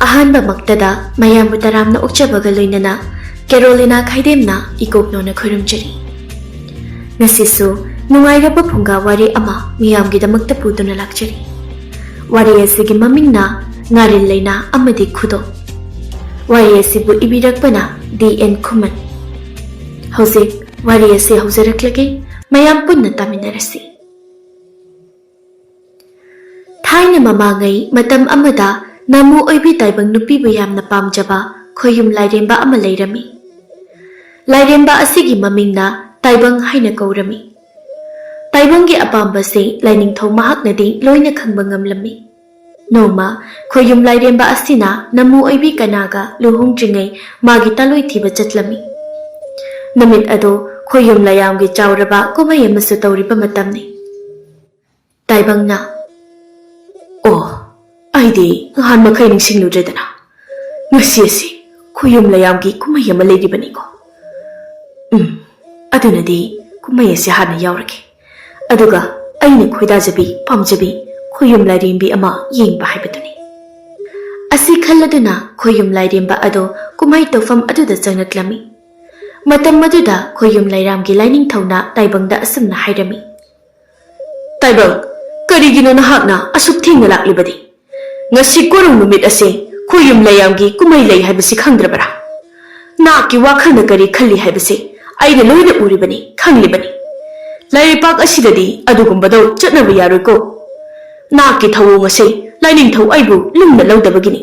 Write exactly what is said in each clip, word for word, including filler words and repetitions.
ꯑꯍꯥꯟꯕꯃꯛꯇꯗ ꯃꯌꯥꯝꯕꯨ ꯇꯔꯥꯝꯅ ꯑꯣꯛꯆꯕꯒ ꯂꯣꯏꯅꯅ ꯀꯦꯔꯣꯂꯤꯅꯥ ꯈꯥꯏꯗꯦꯝꯅ ꯏꯀꯣꯛꯅꯧꯅ ꯈꯨꯔꯨꯝꯖꯔꯤ꯫ ꯉꯁꯤꯁꯨ ꯅꯨꯡꯉꯥꯏꯔꯕ ꯐꯨꯡꯒꯥ ꯋꯥꯔꯤ ꯑꯃ ꯃꯤꯌꯥꯝꯒꯤꯗꯃꯛꯇ ꯄꯨꯗꯨꯅ ꯂꯥꯛꯆꯔꯤ꯫ ꯋꯥꯔꯤ ꯑꯁꯤꯒꯤ ꯃꯃꯤꯡꯅ ꯉꯥꯔꯤꯜ ꯂꯩꯅꯥ ꯑꯃꯗꯤ ꯈꯨꯗꯣꯞ꯫ ꯋꯥꯔꯤ ꯑꯁꯤꯕꯨ ꯏꯕꯤꯔꯛꯄꯅ ꯗꯤ ꯑꯦꯟ ꯈꯨꯃꯟ꯫ ꯍꯧꯖꯤꯛ ꯋꯥꯔꯤ ꯑꯁꯤ ꯍꯧꯖꯔꯛꯂꯒꯦ, ꯃꯌꯥꯝ ꯄꯨꯟꯅ ꯇꯥꯃꯤꯟꯅꯔꯁꯤ꯫ ꯊꯥꯏꯅ ꯃꯃꯥꯡꯉꯩ ꯃꯇꯝ ꯑꯃꯗ ꯅꯃꯨ ꯑꯣꯏꯕꯤ ꯇꯥꯏꯕꯪ ꯅꯨꯄꯤꯕꯨ ꯌꯥꯝꯅ ꯄꯥꯝꯖꯕ ꯈꯣꯌꯨꯝ ꯂꯥꯏꯔꯦꯝꯕ ꯑꯃ ꯂꯩꯔꯝꯃꯤ꯫ ꯂꯥꯏꯔꯦꯝꯕ ꯑꯁꯤꯒꯤ ꯃꯃꯤꯡꯅ ꯇꯥꯏꯕꯪ ꯍꯥꯏꯅ ꯀꯧꯔꯝꯃꯤ꯫ ꯇꯥꯏꯕꯪꯒꯤ ꯑꯄꯥꯝꯕꯁꯤ ꯂꯥꯏꯅꯤꯡꯊꯧ ꯃꯍꯥꯛꯅꯗꯤ ꯂꯣꯏꯅ ꯈꯪꯕ ꯉꯝꯂꯝꯃꯤ꯫ ꯅꯣꯡꯃ ꯈꯣꯌꯨꯝ ꯂꯥꯏꯔꯦꯝꯕ ꯑꯁꯤꯅ ꯅꯃꯨ ꯑꯣꯏꯕꯤ ꯀꯅꯥꯒ ꯂꯨꯍꯣꯡꯗ꯭ꯔꯤꯉꯩ ꯃꯥꯒꯤ ꯇꯥꯂꯣꯏ ꯊꯤꯕ ꯆꯠꯂꯝꯃꯤ꯫ ꯅꯨꯃꯤꯠ ꯑꯗꯨ ꯈꯣꯌꯨꯝ ꯂꯥꯏꯔꯦꯝꯕꯒꯤ ꯆꯥꯎꯔꯕ ꯀꯨꯝꯍꯩ ꯑꯃꯁꯨ ꯇꯧꯔꯤꯕ ꯃꯇꯝꯅꯤ꯫ ꯇꯥꯏꯕꯪꯅ, "ꯑꯣ, ꯑꯩꯗꯤ ꯉꯍꯥꯟ ꯃꯈꯩ ꯅꯤꯡꯁꯤꯡꯂꯨꯗ꯭ꯔꯦꯗꯅ꯫ ꯉꯁꯤ ꯑꯁꯤ ꯈꯣꯌꯨꯝ ꯂꯥꯏꯔꯦꯝꯕꯒꯤ ꯀꯨꯝꯍꯩ ꯑꯃ ꯂꯩꯔꯤꯕꯅꯤꯀꯣ꯫ ꯎꯝ, ꯑꯗꯨꯅꯗꯤ ꯀꯨꯝꯍꯩ ꯑꯁꯤ ꯍꯥꯟꯅ ꯌꯥꯎꯔꯒꯦ꯫ ꯑꯗꯨꯒ ꯑꯩꯅ ꯈꯣꯏꯗꯥꯖꯕꯤ, ꯄꯥꯝꯖꯕꯤ ꯈꯣꯌꯨꯝ ꯂꯥꯏꯔꯦꯝꯕꯤ ꯑꯃ ꯌꯦꯡꯕ ꯍꯥꯏꯕꯗꯨꯅꯤ"꯫ ꯑꯁꯤ ꯈꯜꯂꯗꯨꯅ ꯈꯣꯌꯨꯝ ꯂꯥꯏꯔꯦꯝꯕ ꯑꯗꯨ ꯀꯨꯝꯍꯩ ꯇꯧꯐꯝ ꯑꯗꯨꯗ ꯆꯪꯂꯛꯂꯝꯃꯤ꯫ ꯃꯇꯝ ꯑꯗꯨꯗ ꯈꯣꯌꯨꯝ ꯂꯥꯏꯔꯦꯝꯕꯒꯤ ꯂꯥꯏꯅꯤꯡꯊꯧꯅ ꯇꯥꯏꯕꯪꯗ ꯑꯁꯨꯝꯅ ꯍꯥꯏꯔꯝꯃꯤ, "ꯇꯥꯏꯕꯪ, ꯀꯔꯤꯒꯤꯅꯣ ꯅꯍꯥꯛꯅ ꯑꯁꯨꯛ ꯊꯦꯡꯅ ꯂꯥꯛꯂꯤꯕꯗꯤ? ꯉꯁꯤ ꯀꯣꯔꯧ ꯅꯨꯃꯤꯠ ꯑꯁꯤ ꯈꯣꯌꯨꯝ ꯂꯥꯏꯔꯦꯝꯕꯒꯤ ꯀꯨꯝꯍꯩ ꯂꯩ ꯍꯥꯏꯕꯁꯤ ꯈꯪꯗ꯭ꯔꯕꯔꯥ? ꯅꯍꯥꯛꯀꯤ ꯋꯥꯈꯜꯅ ꯀꯔꯤ ꯈꯜꯂꯤ ꯍꯥꯏꯕꯁꯤ ꯑꯩꯅ ꯂꯣꯏꯅ ꯎꯔꯤꯕꯅꯤ, ꯈꯪꯂꯤꯕꯅꯤ꯫ ꯂꯥꯏꯔꯩꯄꯥꯛ ꯑꯁꯤꯗꯗꯤ ꯑꯗꯨꯒꯨꯝꯕꯗꯣ ꯆꯠꯅꯕ ꯌꯥꯔꯣꯏꯀꯣ꯫ ꯅꯍꯥꯛꯀꯤ ꯊꯧꯑꯣꯡ ꯑꯁꯤ ꯂꯥꯏꯅꯤꯡꯊꯧ ꯑꯩꯕꯨ ꯂꯨꯝꯅ ꯂꯧꯗꯕꯒꯤꯅꯤ꯫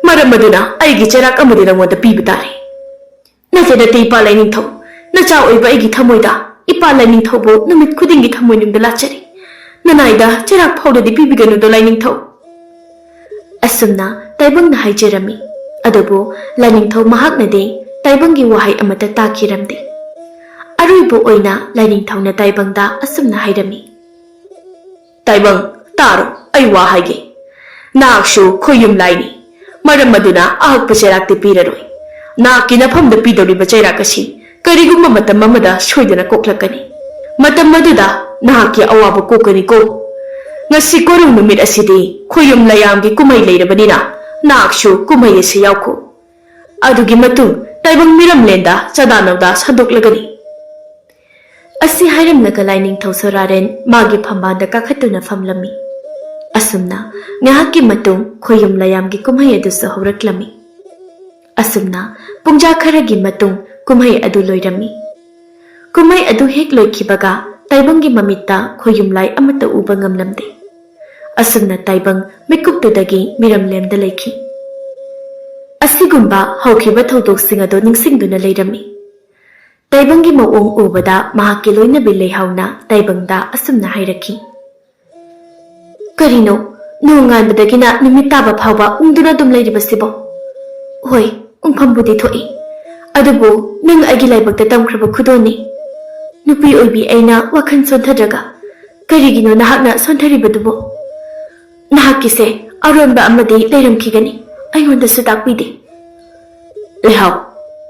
ꯃꯔꯝ ꯑꯗꯨꯅ ꯑꯩꯒꯤ ꯆꯩꯔꯥꯛ ꯑꯃꯗꯤ ꯅꯉꯣꯟꯗ ꯄꯤꯕ ꯇꯥꯔꯦ꯫ ꯅꯠꯇꯦ, ꯅꯠꯇꯦ, ꯏꯄꯥ ꯂꯥꯏꯅꯤꯡꯊꯧ, ꯅꯆꯥ ꯑꯣꯏꯕ ꯑꯩꯒꯤ ꯊꯃꯣꯏꯗ ꯏꯄꯥ ꯂꯥꯏꯅꯤꯡꯊꯧꯕꯨ ꯅꯨꯃꯤꯠ ꯈꯨꯗꯤꯡꯒꯤ ꯊꯃꯣꯏꯅꯨꯡꯗ ꯂꯥꯠꯆꯔꯤ꯫ ꯅꯅꯥꯏꯗ ꯆꯩꯔꯥꯛ ꯐꯥꯎꯗꯗꯤ ꯄꯤꯕꯤꯒꯅꯨꯗꯣ ꯂꯥꯏꯅꯤꯡꯊꯧ"꯫ ꯑꯁꯨꯝꯅ ꯇꯥꯏꯕꯪꯅ ꯍꯥꯏꯖꯔꯝꯃꯤ꯫ ꯑꯗꯨꯕꯨ ꯂꯥꯏꯅꯤꯡꯊꯧ ꯃꯍꯥꯛꯅꯗꯤ ꯇꯥꯏꯕꯪꯒꯤ ꯋꯥꯍꯩ ꯑꯃꯠꯇ ꯇꯥꯈꯤꯔꯝꯗꯦ꯫ ꯑꯔꯣꯏꯕ ꯑꯣꯏꯅ ꯂꯥꯏꯅꯤꯡꯊꯧꯅ ꯇꯥꯏꯕꯪꯗ ꯑꯁꯨꯝꯅ ꯍꯥꯏꯔꯝꯃꯤ, "ꯇꯥꯏꯕꯪ, ꯇꯥꯔꯣ, ꯑꯩ ꯋꯥ ꯍꯥꯏꯒꯦ꯫ ꯅꯍꯥꯛꯁꯨ ꯈꯣꯌꯨꯝ ꯂꯥꯏꯅꯤ, ꯃꯔꯝ ꯑꯗꯨꯅ ꯑꯍꯛꯄ ꯆꯩꯔꯥꯛꯇꯤ ꯄꯤꯔꯔꯣꯏ꯫ ꯅꯍꯥꯛꯀꯤ ꯅꯐꯝꯗ ꯄꯤꯗꯧꯔꯤꯕ ꯆꯩꯔꯥꯛ ꯑꯁꯤ ꯀꯔꯤꯒꯨꯝꯕ ꯃꯇꯝ ꯑꯃꯗ ꯁꯣꯏꯗꯅ ꯀꯣꯛꯂꯛꯀꯅꯤ꯫ ꯃꯇꯝ ꯑꯗꯨꯗ ꯅꯍꯥꯛꯀꯤ ꯑꯋꯥꯕ ꯀꯣꯛꯀꯅꯤꯀꯣ꯫ ꯉꯁꯤ ꯀꯣꯔꯧ ꯅꯨꯃꯤꯠ ꯑꯁꯤꯗꯤ ꯈꯣꯌꯨꯝ ꯂꯥꯏꯔꯦꯝꯕꯒꯤ ꯀꯨꯝꯍꯩ ꯂꯩꯔꯕꯅꯤꯅ ꯅꯍꯥꯛꯁꯨ ꯀꯨꯝꯍꯩ ꯑꯁꯤ ꯌꯥꯎꯈꯣ꯫ ꯑꯗꯨꯒꯤ ꯃꯇꯨꯡ ꯇꯥꯏꯕꯪ ꯃꯤꯔꯝꯂꯦꯟꯗ ꯆꯥꯗꯥ ꯅꯧꯗꯥ ꯁꯟꯗꯣꯛꯂꯒꯅꯤ꯫ ꯑꯁꯤ ꯍꯥꯏꯔꯝꯂꯒ ꯂꯥꯏꯅꯤꯡꯊꯧ ꯁꯣꯔꯥꯔꯦꯟ ꯃꯥꯒꯤ ꯐꯝꯕꯥꯜꯗ ꯀꯥꯈꯠꯇꯨꯅ ꯐꯝꯂꯝꯃꯤ꯫ ꯑꯁꯨꯝꯅ ꯉꯥꯏꯍꯥꯛꯀꯤ ꯃꯇꯨꯡ ꯈꯣꯌꯨꯝ ꯂꯥꯌꯥꯝꯒꯤ ꯀꯨꯝꯍꯩ ꯑꯗꯨꯁꯨ ꯍꯧꯔꯛꯂꯝꯃꯤ꯫ ꯑꯁꯨꯝꯅ ꯄꯨꯡꯖꯥ ꯈꯔꯒꯤ ꯃꯇꯨꯡ ꯀꯨꯝꯍꯩ ꯑꯗꯨ ꯂꯣꯏꯔꯝꯃꯤ꯫ ꯀꯨꯝꯍꯩ ꯑꯗꯨ ꯍꯦꯛ ꯂꯣꯏꯈꯤꯕꯒ ꯇꯥꯏꯕꯪꯒꯤ ꯃꯃꯤꯠꯇ ꯈꯣꯌꯨꯝ ꯂꯥꯏ ꯑꯃꯠꯇ ꯎꯕ ꯉꯝꯂꯝꯗꯦ꯫ ꯑꯁꯨꯝꯅ ꯇꯥꯏꯕꯪ ꯃꯤꯀꯨꯞꯇꯨꯗꯒꯤ ꯃꯤꯔꯝꯂꯦꯟꯗ ꯂꯩꯈꯤ꯫ ꯑꯁꯤꯒꯨꯝꯕ ꯍꯧꯈꯤꯕ ꯊꯧꯗꯣꯛꯁꯤꯡ ꯑꯗꯨ ꯅꯤꯡꯁꯤꯡꯗꯨꯅ ꯂꯩꯔꯝꯃꯤ꯫ ꯇꯥꯏꯕꯪꯒꯤ ꯃꯑꯣꯡ ꯎꯕꯗ ꯃꯍꯥꯛꯀꯤ ꯂꯣꯏꯅꯕꯤ ꯂꯩꯍꯥꯎꯅ ꯇꯥꯏꯕꯪꯗ ꯑꯁꯨꯝꯅ ꯍꯥꯏꯔꯛꯈꯤ, "ꯀꯔꯤꯅꯣ, ꯅꯣꯡꯉꯥꯟꯕꯗꯒꯤꯅ ꯅꯨꯃꯤꯠ ꯇꯥꯕ ꯐꯥꯎꯕ ꯎꯪꯗꯨꯅ ꯑꯗꯨꯝ ꯂꯩꯔꯤꯕꯁꯤꯕꯣ? ꯍꯣꯏ, ꯎꯪꯐꯝꯕꯨꯗꯤ ꯊꯣꯛꯏ, ꯑꯗꯨꯕꯨ ꯅꯪ ꯑꯩꯒꯤ ꯂꯥꯏꯕꯛꯇ ꯇꯝꯈ꯭ꯔꯕ ꯈꯨꯗꯣꯜꯅꯤ꯫ ꯅꯨꯄꯤ ꯑꯣꯏꯕꯤ ꯑꯩꯅ ꯋꯥꯈꯜ ꯁꯣꯟꯊꯗ꯭ꯔꯒ ꯀꯔꯤꯒꯤꯅꯣ ꯅꯍꯥꯛꯅ ꯁꯣꯟꯊꯔꯤꯕꯗꯨꯕꯣ? ꯅꯍꯥꯛꯀꯤꯁꯦ ꯑꯔꯣꯟꯕ ꯑꯃꯗꯤ ꯂꯩꯔꯝꯈꯤꯒꯅꯤ, ꯑꯩꯉꯣꯟꯗꯁꯨ ꯇꯥꯛꯄꯤꯗꯦ꯫" "ꯂꯩꯍꯥꯎ,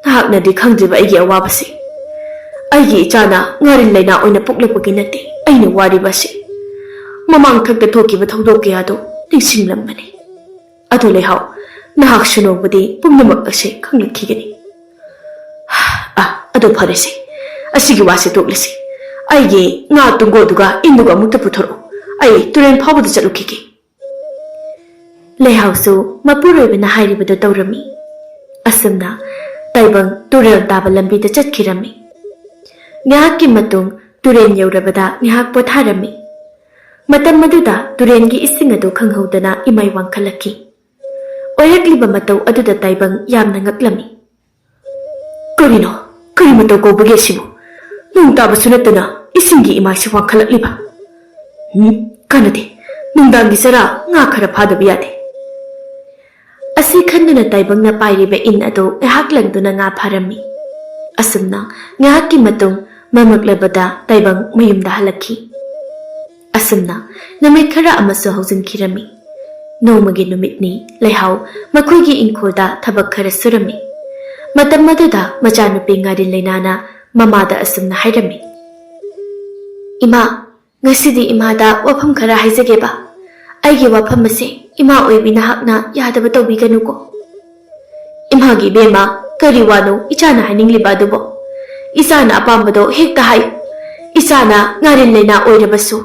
ꯅꯍꯥꯛꯅꯗꯤ ꯈꯪꯗ꯭ꯔꯤꯕ ꯑꯩꯒꯤ ꯑꯋꯥꯕꯁꯤ꯫ ꯑꯩꯒꯤ ꯏꯆꯥꯅ ꯉꯥꯔꯤꯜ ꯂꯩꯅꯥ ꯑꯣꯏꯅ ꯄꯣꯛꯂꯛꯄꯒꯤ ꯅꯠꯇꯦ ꯑꯩꯅ ꯋꯥꯔꯤꯕ ꯑꯁꯤ꯫ ꯃꯃꯥꯡ ꯊꯛꯇ ꯊꯣꯛꯈꯤꯕ ꯊꯧꯗꯣꯛ ꯀꯌꯥꯗꯨ ꯅꯤꯡꯁꯤꯡꯂꯝꯕꯅꯤ꯫ ꯑꯗꯨ ꯂꯩꯍꯥꯎ, ꯅꯍꯥꯛꯁꯨ ꯅꯣꯡꯃꯗꯤ ꯄꯨꯝꯅꯃꯛ ꯑꯁꯤ ꯈꯪꯂꯛꯈꯤꯒꯅꯤ꯫ ꯑ, ꯑꯗꯨ ꯐꯔꯦꯁꯦ, ꯑꯁꯤꯒꯤ ꯋꯥꯁꯦ ꯇꯣꯛꯂꯁꯤ꯫ ꯑꯩꯒꯤ ꯉꯥ ꯇꯨꯡꯒꯣꯜꯗꯨꯒ ꯏꯟꯗꯨꯒ ꯑꯃꯨꯛꯇ ꯄꯨꯊꯣꯔꯛꯎ꯫ ꯑꯩ ꯇꯨꯔꯦꯜ ꯐꯥꯎꯕꯗ ꯆꯠꯂꯨꯈꯤꯒꯦ꯫" ꯂꯩꯍꯥꯎꯁꯨ ꯃꯄꯨꯔꯣꯏꯕꯅ ꯍꯥꯏꯔꯤꯕꯗꯨ ꯇꯧꯔꯝꯃꯤ꯫ ꯑꯁꯨꯝꯅ ꯇꯥꯏꯕꯪ ꯇꯨꯔꯦꯜ ꯇꯥꯕ ꯂꯝꯕꯤꯗ ꯆꯠꯈꯤꯔꯝꯃꯤ꯫ ꯉꯥꯏꯍꯥꯛꯀꯤ ꯃꯇꯨꯡ ꯇꯨꯔꯦꯜ ꯌꯧꯔꯕꯗ ꯉꯥꯏꯍꯥꯛ ꯄꯣꯊꯥꯔꯝꯃꯤ꯫ ꯃꯇꯝ ꯑꯗꯨꯗ ꯇꯨꯔꯦꯜꯒꯤ ꯏꯁꯤꯡ ꯑꯗꯨ ꯈꯪꯍꯧꯗꯅ ꯏꯃꯥꯏ ꯋꯥꯡꯈꯠꯂꯛꯈꯤ꯫ ꯑꯣꯏꯔꯛꯂꯤꯕ ꯃꯇꯧ ꯑꯗꯨꯗ ꯇꯥꯏꯕꯪ ꯌꯥꯝꯅ ꯉꯛꯂꯝꯃꯤ꯫ "ꯀꯔꯤꯅꯣ? ꯀꯔꯤ ꯃꯇꯧ ꯀꯧꯕꯒꯦ ꯑꯁꯤꯕꯨ? ꯅꯣꯡ ꯇꯥꯕꯁꯨ ꯅꯠꯇꯅ ꯏꯁꯤꯡꯒꯤ ꯏꯃꯥꯏꯁꯤ ꯋꯥꯡꯈꯠꯂꯛꯂꯤꯕ? ꯎꯝ, ꯀꯥꯟꯅꯗꯦ꯫ ꯅꯨꯡꯗꯥꯡꯒꯤ ꯆꯔꯥ ꯉꯥ ꯈꯔ ꯐꯥꯗꯕ ꯌꯥꯗꯦ꯫" ꯑꯁꯤ ꯈꯟꯗꯨꯅ ꯇꯥꯏꯕꯪꯅ ꯄꯥꯏꯔꯤꯕ ꯏꯟ ꯑꯗꯨ ꯉꯥꯏꯍꯥꯛ ꯂꯪꯗꯨꯅ ꯉꯥ ꯐꯥꯔꯝꯃꯤ꯫ ꯑꯁꯨꯝꯅ ꯉꯥꯏꯍꯥꯛꯀꯤ ꯃꯇꯨꯡ ꯃꯝꯂꯛꯂꯕꯗ ꯇꯥꯏꯕꯪ ꯃꯌꯨꯝꯗ ꯍꯜꯂꯛꯈꯤ꯫ ꯑꯁꯨꯝꯅ ꯅꯨꯃꯤꯠ ꯈꯔ ꯑꯃꯁꯨ ꯍꯧꯖꯤꯟꯈꯤꯔꯝꯃꯤ꯫ ꯅꯣꯡꯃꯒꯤ ꯅꯨꯃꯤꯠꯅꯤ, ꯂꯩꯍꯥꯎ ꯃꯈꯣꯏꯒꯤ ꯏꯪꯈꯣꯜꯗ ꯊꯕꯛ ꯈꯔ ꯁꯨꯔꯝꯃꯤ꯫ ꯃꯇꯝ ꯑꯗꯨꯗ ꯃꯆꯥꯅꯨꯄꯤ ꯉꯥꯔꯤ ꯂꯩꯅꯥꯅ ꯃꯃꯥꯗ ꯑꯁꯨꯝꯅ ꯍꯥꯏꯔꯝꯃꯤ, "ꯏꯃꯥ, ꯉꯁꯤꯗꯤ ꯏꯃꯥꯗ ꯋꯥꯐꯝ ꯈꯔ ꯍꯥꯏꯖꯒꯦꯕ꯫ ꯑꯩꯒꯤ ꯋꯥꯐꯝ ꯑꯁꯦ ꯏꯃꯥ ꯑꯣꯏꯕꯤ ꯅꯍꯥꯛꯅ ꯌꯥꯗꯕ ꯇꯧꯕꯤꯒꯅꯨꯀꯣ꯫ ꯏꯃꯥꯒꯤ ꯏꯕꯦꯝꯃ, ꯀꯔꯤ ꯋꯥꯅꯣ ꯏꯆꯥꯅ ꯍꯥꯏꯅꯤꯡꯂꯤꯕ ꯑꯗꯨꯕꯣ? ꯏꯆꯥꯅ ꯑꯄꯥꯝꯕꯗꯣ ꯍꯦꯛꯇ ꯍꯥꯏꯌꯨ꯫ ꯏꯆꯥꯅ ꯉꯥꯔꯤꯟ ꯂꯩꯅꯥ ꯑꯣꯏꯔꯕꯁꯨ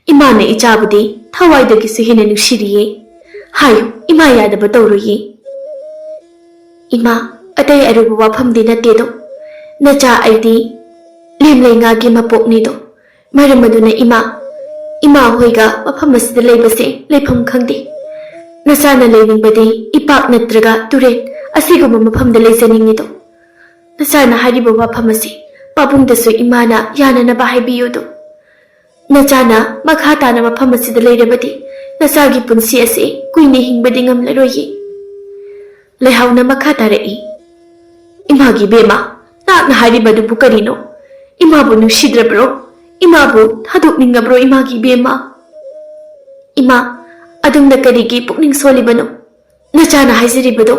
ꯏꯃꯥꯅ ꯏꯆꯥꯕꯨꯗꯤ ꯊꯋꯥꯏꯗꯒꯤꯁꯨ ꯍꯦꯟꯅ ꯅꯨꯡꯁꯤꯔꯤꯌꯦ꯫ ꯍꯥꯏꯌꯨ, ꯏꯃꯥ ꯌꯥꯗꯕ ꯇꯧꯔꯣꯏꯌꯦ꯫ ꯏꯃꯥ, ꯑꯇꯩ ꯑꯔꯨꯕ ꯋꯥꯐꯝꯗꯤ ꯅꯠꯇꯦꯗꯣ꯫ ꯅꯆꯥ ꯑꯩꯗꯤ ꯂꯦꯝꯂꯩꯉꯥꯒꯤ ꯃꯄꯣꯛꯅꯤꯗꯣ꯫ ꯃꯔꯝ ꯑꯗꯨꯅ ꯏꯃꯥ, ꯏꯃꯥ ꯍꯣꯏꯒ ꯃꯐꯝ ꯑꯁꯤꯗ ꯂꯩꯕꯁꯦ ꯂꯩꯐꯝ ꯈꯪꯗꯦ꯫ ꯅꯆꯥꯅ ꯂꯩꯅꯤꯡꯕꯗꯤ ꯏꯄꯥꯛ ꯅꯠꯇ꯭ꯔꯒ ꯇꯨꯔꯦꯜ ꯑꯁꯤꯒꯨꯝꯕ ꯃꯐꯝꯗ ꯂꯩꯖꯅꯤꯡꯉꯤꯗꯣ꯫ ꯅꯆꯥꯅ ꯍꯥꯏꯔꯤꯕ ꯋꯥꯐꯝ ꯑꯁꯤ ꯄꯥꯕꯨꯡꯗꯁꯨ ꯏꯃꯥꯅ ꯌꯥꯅꯅꯕ ꯍꯥꯏꯕꯤꯌꯨꯗꯣ꯫ ꯅꯆꯥꯅ ꯃꯈꯥ ꯇꯥꯅ ꯃꯐꯝ ꯑꯁꯤꯗ ꯂꯩꯔꯕꯗꯤ ꯅꯆꯥꯒꯤ ꯄꯨꯟꯁꯤ ꯑꯁꯤ ꯀꯨꯏꯅ ꯍꯤꯡꯕꯗꯤ ꯉꯝꯂꯔꯣꯏꯌꯦ꯫ ꯂꯩꯍꯥꯎꯅ ꯃꯈꯥ ꯇꯥꯔꯛꯏ, "ꯏꯃꯥꯒꯤ ꯏꯕꯦꯝꯃ, ꯅꯍꯥꯛꯅ ꯍꯥꯏꯔꯤꯕꯗꯨꯕꯨ ꯀꯔꯤꯅꯣ? ꯏꯃꯥꯕꯨ ꯅꯨꯡꯁꯤꯗ꯭ꯔꯕ꯭ꯔꯣ? ꯏꯃꯥꯕꯨ ꯊꯥꯗꯣꯛꯅꯤꯡꯉꯕ꯭ꯔꯣ, ꯏꯃꯥꯒꯤ ꯏꯕꯦꯝꯃ?" "ꯏꯃꯥ, ꯑꯗꯨꯝꯅ ꯀꯔꯤꯒꯤ ꯄꯨꯛꯅꯤꯡ ꯁꯣꯜꯂꯤꯕꯅꯣ? ꯅꯆꯥꯅ ꯍꯥꯏꯖꯔꯤꯕꯗꯣ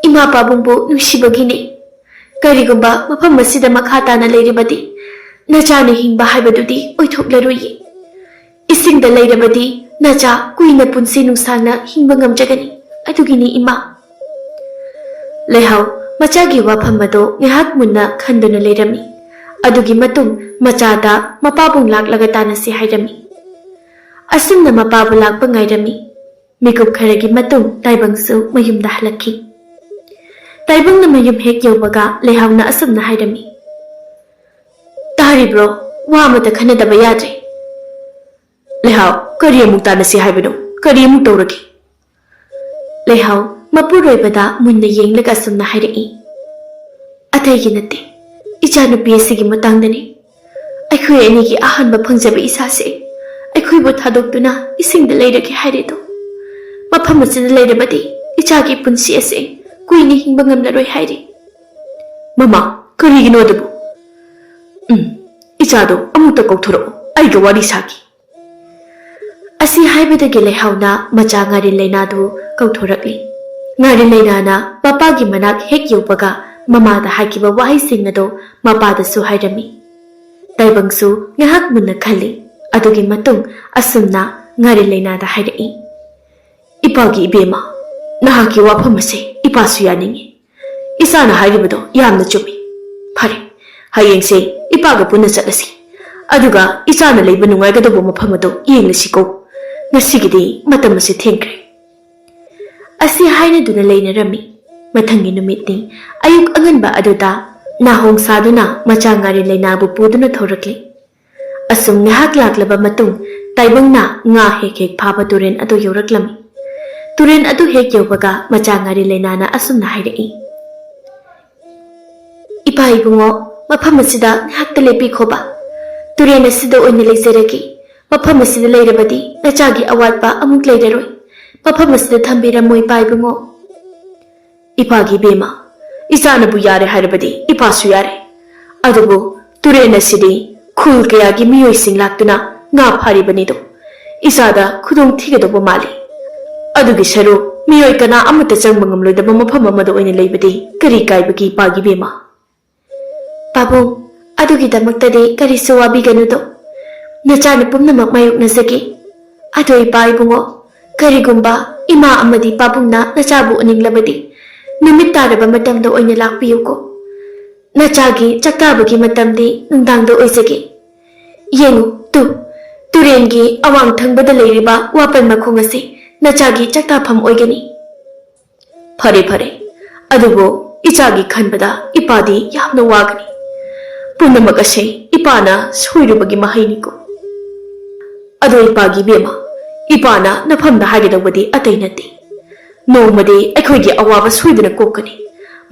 ꯏꯃꯥ ꯄꯥꯕꯨꯡꯕꯨ ꯅꯨꯡꯁꯤꯕꯒꯤꯅꯦ꯫ ꯀꯔꯤꯒꯨꯝꯕ ꯃꯐꯝ ꯑꯁꯤꯗ ꯃꯈꯥ ꯇꯥꯅ ꯂꯩꯔꯕꯗꯤ ꯅꯆꯥꯅ ꯍꯤꯡꯕ ꯍꯥꯏꯕꯗꯨꯗꯤ ꯑꯣꯏꯊꯣꯛꯂꯔꯣꯏꯌꯦ꯫ ꯏꯁꯤꯡꯗ ꯂꯩꯔꯕꯗꯤ ꯅꯆꯥ ꯀꯨꯏꯅ ꯄꯨꯟꯁꯤ ꯅꯨꯡꯁꯥꯡꯅ ꯍꯤꯡꯕ ꯉꯝꯖꯒꯅꯤ꯫ ꯑꯗꯨꯒꯤꯅꯤ ꯏꯃꯥ꯫" ꯂꯩꯍꯥꯎ ꯃꯆꯥꯒꯤ ꯋꯥꯐꯝ ꯑꯗꯣ ꯉꯥꯏꯍꯥꯛ ꯃꯨꯟꯅ ꯈꯟꯗꯨꯅ ꯂꯩꯔꯝꯃꯤ꯫ ꯑꯗꯨꯒꯤ ꯃꯇꯨꯡ ꯃꯆꯥꯗ ꯃꯄꯥꯕꯨꯡ ꯂꯥꯛꯂꯒ ꯇꯥꯟꯅꯁꯤ ꯍꯥꯏꯔꯝꯃꯤ꯫ ꯑꯁꯨꯝꯅ ꯃꯄꯥꯕꯨ ꯂꯥꯛꯄ ꯉꯥꯏꯔꯝꯃꯤ꯫ ꯃꯤꯀꯨꯞ ꯈꯔꯒꯤ ꯃꯇꯨꯡ ꯇꯥꯏꯕꯪꯁꯨ ꯃꯌꯨꯝꯗ ꯍꯜꯂꯛꯈꯤ꯫ ꯇꯥꯏꯕꯪꯅ ꯃꯌꯨꯝ ꯍꯦꯛ ꯌꯧꯕꯒ ꯂꯩꯍꯥꯎꯅ ꯑꯁꯨꯝꯅ ꯍꯥꯏꯔꯝꯃꯤ, "ꯇꯥꯔꯤꯕ꯭ꯔꯣ? ꯋꯥ ꯑꯃꯇ ꯈꯟꯅꯗꯕ ꯌꯥꯗ꯭ꯔꯦ꯫" "ꯂꯩꯍꯥꯎ, ꯀꯔꯤ ꯑꯃꯨꯛ ꯇꯥꯟꯅꯁꯤ ꯍꯥꯏꯕꯅꯣ? ꯀꯔꯤ ꯑꯃꯨꯛ ꯇꯧꯔꯒꯦ?" ꯂꯩꯍꯥꯎ ꯃꯄꯨꯔꯣꯏꯕꯗ ꯃꯨꯟꯅ ꯌꯦꯡꯂꯒ ꯑꯁꯨꯝꯅ ꯍꯥꯏꯔꯛꯏ, "ꯑꯇꯩꯒꯤ ꯅꯠꯇꯦ, ꯏꯆꯥꯅꯨꯄꯤ ꯑꯁꯤꯒꯤ ꯃꯇꯥꯡꯗꯅꯤ꯫ ꯑꯩꯈꯣꯏ ꯑꯅꯤꯒꯤ ꯑꯍꯥꯟꯕ ꯐꯪꯖꯕ ꯏꯆꯥꯁꯦ ꯑꯩꯈꯣꯏꯕꯨ ꯊꯥꯗꯣꯛꯇꯨꯅ ꯏꯁꯤꯡꯗ ꯂꯩꯔꯒꯦ ꯍꯥꯏꯔꯦꯗꯣ꯫ ꯃꯐꯝ ꯑꯁꯤꯗ ꯂꯩꯔꯕꯗꯤ ꯏꯆꯥꯒꯤ ꯄꯨꯟꯁꯤ ꯑꯁꯦ ꯀꯨꯏꯅ ꯍꯤꯡꯕ ꯉꯝꯂꯔꯣꯏ ꯍꯥꯏꯔꯤ꯫" "ꯃꯃꯥ, ꯀꯔꯤꯒꯤꯅꯣ ꯑꯗꯨꯕꯨ? ꯎꯝ, ꯏꯆꯥꯗꯣ ꯑꯃꯨꯛꯇ ꯀꯧꯊꯣꯔꯛꯑꯣ, ꯑꯩꯒ ꯋꯥꯔꯤ ꯁꯥꯈꯤ꯫" ꯑꯁꯤ ꯍꯥꯏꯕꯗꯒꯤ ꯂꯩꯍꯥꯎꯅ ꯃꯆꯥ ꯉꯥꯔꯤꯟ ꯂꯩꯅꯥꯗꯨ ꯀꯧꯊꯣꯔꯛꯂꯤ꯫ ꯉꯥꯔꯤꯟ ꯂꯩꯅꯥꯅ ꯃꯄꯥꯒꯤ ꯃꯅꯥꯛ ꯍꯦꯛ ꯌꯧꯕꯒ ꯃꯃꯥꯗ ꯍꯥꯏꯈꯤꯕ ꯋꯥꯍꯩꯁꯤꯡ ꯑꯗꯨ ꯃꯄꯥꯗꯁꯨ ꯍꯥꯏꯔꯝꯃꯤ꯫ ꯇꯥꯏꯕꯪꯁꯨ ꯉꯥꯏꯍꯥꯛ ꯃꯨꯟꯅ ꯈꯜꯂꯤ꯫ ꯑꯗꯨꯒꯤ ꯃꯇꯨꯡ ꯑꯁꯨꯝꯅ ꯉꯥꯔꯤꯟ ꯂꯩꯅꯥꯗ ꯍꯥꯏꯔꯛꯏ, ꯏꯄꯥꯒꯤ ꯏꯕꯦꯝꯃ, ꯅꯍꯥꯛꯀꯤ ꯋꯥꯐꯝ ꯑꯁꯦ ꯏꯄꯥꯁꯨ ꯌꯥꯅꯤꯡꯉꯤ꯫ ꯏꯆꯥꯅ ꯍꯥꯏꯔꯤꯕꯗꯣ ꯌꯥꯝꯅ ꯆꯨꯝꯃꯤ꯫ ꯐꯔꯦ, ꯍꯌꯦꯡꯁꯦ ꯏꯄꯥꯒ ꯄꯨꯟꯅ ꯆꯠꯂꯁꯤ꯫ ꯑꯗꯨꯒ ꯏꯆꯥꯅ ꯂꯩꯕ ꯅꯨꯡꯉꯥꯏꯒꯗꯧꯕ ꯃꯐꯝ ꯑꯗꯨ ꯌꯦꯡꯂꯁꯤꯀꯣ꯫ ꯉꯁꯤꯒꯤꯗꯤ ꯃꯇꯝ ꯑꯁꯤ ꯊꯦꯡꯈ꯭ꯔꯦ꯫ ꯑꯁꯤ ꯍꯥꯏꯅꯗꯨꯅ ꯂꯩꯅꯔꯝꯃꯤ꯫ ꯃꯊꯪꯒꯤ ꯅꯨꯃꯤꯠꯅꯤ꯫ ꯑꯌꯨꯛ ꯑꯉꯟꯕ ꯑꯗꯨꯗ ꯅꯥꯍꯣꯡ ꯁꯥꯗꯨꯅ ꯃꯆꯥ ꯉꯥꯔꯤ ꯂꯩꯅꯥꯕꯨ ꯄꯨꯗꯨꯅ ꯊꯧꯔꯛꯂꯤ꯫ ꯑꯁꯨꯝ ꯉꯥꯏꯍꯥꯛ ꯂꯥꯛꯂꯕ ꯃꯇꯨꯡ, ꯇꯥꯏꯕꯪꯅ ꯉꯥ ꯍꯦꯛ ꯍꯦꯛ ꯐꯥꯕ ꯇꯨꯔꯦꯟ ꯑꯗꯨ ꯌꯧꯔꯛꯂꯝꯃꯤ꯫ ꯇꯨꯔꯦꯟ ꯑꯗꯨ ꯍꯦꯛ ꯌꯧꯕꯒ ꯃꯆꯥ ꯉꯥꯔꯤ ꯂꯩꯅꯥꯅ ꯑꯁꯨꯝꯅ ꯍꯥꯏꯔꯛꯏ, "ꯏꯄꯥ ꯏꯕꯨꯡꯉꯣ, ꯃꯐꯝ ꯑꯁꯤꯗ ꯉꯥꯏꯍꯥꯛꯇ ꯂꯦꯞꯄꯤꯈꯣꯕ꯫ ꯇꯨꯔꯦꯟ ꯑꯁꯤꯗ ꯑꯣꯏꯅ ꯂꯩꯖꯔꯒꯦ꯫ ꯃꯐꯝ ꯑꯁꯤꯗ ꯂꯩꯔꯕꯗꯤ ꯅꯆꯥꯒꯤ ꯑꯋꯥꯠꯄ ꯑꯃꯨꯛ ꯂꯩꯔꯔꯣꯏ꯫ ꯃꯐꯝ ꯑꯁꯤꯗ ꯊꯝꯕꯤꯔꯝꯃꯣ, ꯏꯄꯥ ꯏꯕꯨꯡꯉꯣ"꯫ "ꯏꯄꯥꯒꯤ ꯏꯕꯦꯝꯃ, ꯏꯆꯥꯅꯕꯨ ꯌꯥꯔꯦ ꯍꯥꯏꯔꯕꯗꯤ ꯏꯄꯥꯁꯨ ꯌꯥꯔꯦ꯫ ꯑꯗꯨꯕꯨ ꯇꯨꯔꯦꯟ ꯑꯁꯤꯗꯤ ꯈꯨꯜ ꯀꯌꯥꯒꯤ ꯃꯤꯑꯣꯏꯁꯤꯡ ꯂꯥꯛꯇꯨꯅ ꯉꯥ ꯐꯥꯔꯤꯕꯅꯤꯗꯣ꯫ ꯏꯆꯥꯗ ꯈꯨꯗꯣꯡ ꯊꯤꯒꯗꯧꯕ ꯃꯥꯜꯂꯤ꯫ ꯑꯗꯨꯒꯤ ꯁꯔꯨꯛ ꯃꯤꯑꯣꯏ ꯀꯅꯥ ꯑꯃꯠꯇ ꯆꯪꯕ ꯉꯝꯂꯣꯏꯗꯕ ꯃꯐꯝ ꯑꯃꯗ ꯑꯣꯏꯅ ꯂꯩꯕꯗꯤ ꯀꯔꯤ ꯀꯥꯏꯕꯒꯦ, ꯏꯄꯥꯒꯤ ꯏꯕꯦꯝꯃ?" "ꯄꯥꯕꯨꯡ, ꯑꯗꯨꯒꯤꯗꯃꯛꯇꯗꯤ ꯀꯔꯤꯁꯨ ꯋꯥꯕꯤꯒꯅꯨꯗꯣ꯫ ꯅꯆꯥꯅ ꯄꯨꯝꯅꯃꯛ ꯃꯥꯌꯣꯛꯅꯖꯒꯦ꯫ ꯑꯗꯣ ꯏꯄꯥ ꯏꯕꯨꯡꯉꯣ, ꯀꯔꯤꯒꯨꯝꯕ ꯏꯃꯥ ꯑꯃꯗꯤ ꯄꯥꯕꯨꯡꯅ ꯅꯆꯥꯕꯨ ꯎꯅꯤꯡꯂꯕꯗꯤ ꯅꯨꯃꯤꯠ ꯇꯥꯔꯕ ꯃꯇꯝꯗ ꯑꯣꯏꯅ ꯂꯥꯛꯄꯤꯌꯨꯀꯣ꯫ ꯅꯆꯥꯒꯤ ꯆꯥꯛꯇꯥꯕꯒꯤ ꯃꯇꯝꯗꯤ ꯅꯨꯡꯗꯥꯡꯗ ꯑꯣꯏꯖꯒꯦ꯫ ꯌꯦꯡꯉꯨ ꯇꯨ, ꯇꯨꯔꯦꯟꯒꯤ ꯑꯋꯥꯡ ꯊꯪꯕꯗ ꯂꯩꯔꯤꯕ ꯋꯥꯄꯟ ꯃꯈꯣꯡ ꯑꯁꯤ ꯅꯆꯥꯒꯤ ꯆꯥꯛꯇꯥꯐꯝ ꯑꯣꯏꯒꯅꯤ"꯫ "ꯐꯔꯦ, ꯐꯔꯦ꯫ ꯑꯗꯨꯕꯨ ꯏꯆꯥꯒꯤ ꯈꯟꯕꯗ ꯏꯄꯥꯗꯤ ꯌꯥꯝꯅ ꯋꯥꯒꯅꯤ꯫ ꯄꯨꯝꯅꯃꯛ ꯑꯁꯤ ꯏꯄꯥꯅ ꯁꯣꯏꯔꯨꯕꯒꯤ ꯃꯍꯩꯅꯤꯀꯣ꯫ ꯑꯗꯣ ꯏꯄꯥꯒꯤ ꯏꯕꯦꯝꯃ, ꯏꯄꯥꯅ ꯅꯐꯝꯗ ꯍꯥꯏꯒꯗꯧꯕꯗꯤ ꯑꯇꯩ ꯅꯠꯇꯦ꯫ ꯅꯣꯡꯃꯗꯤ ꯑꯩꯈꯣꯏꯒꯤ ꯑꯋꯥꯕ ꯁꯣꯏꯗꯅ ꯀꯣꯛꯀꯅꯤ꯫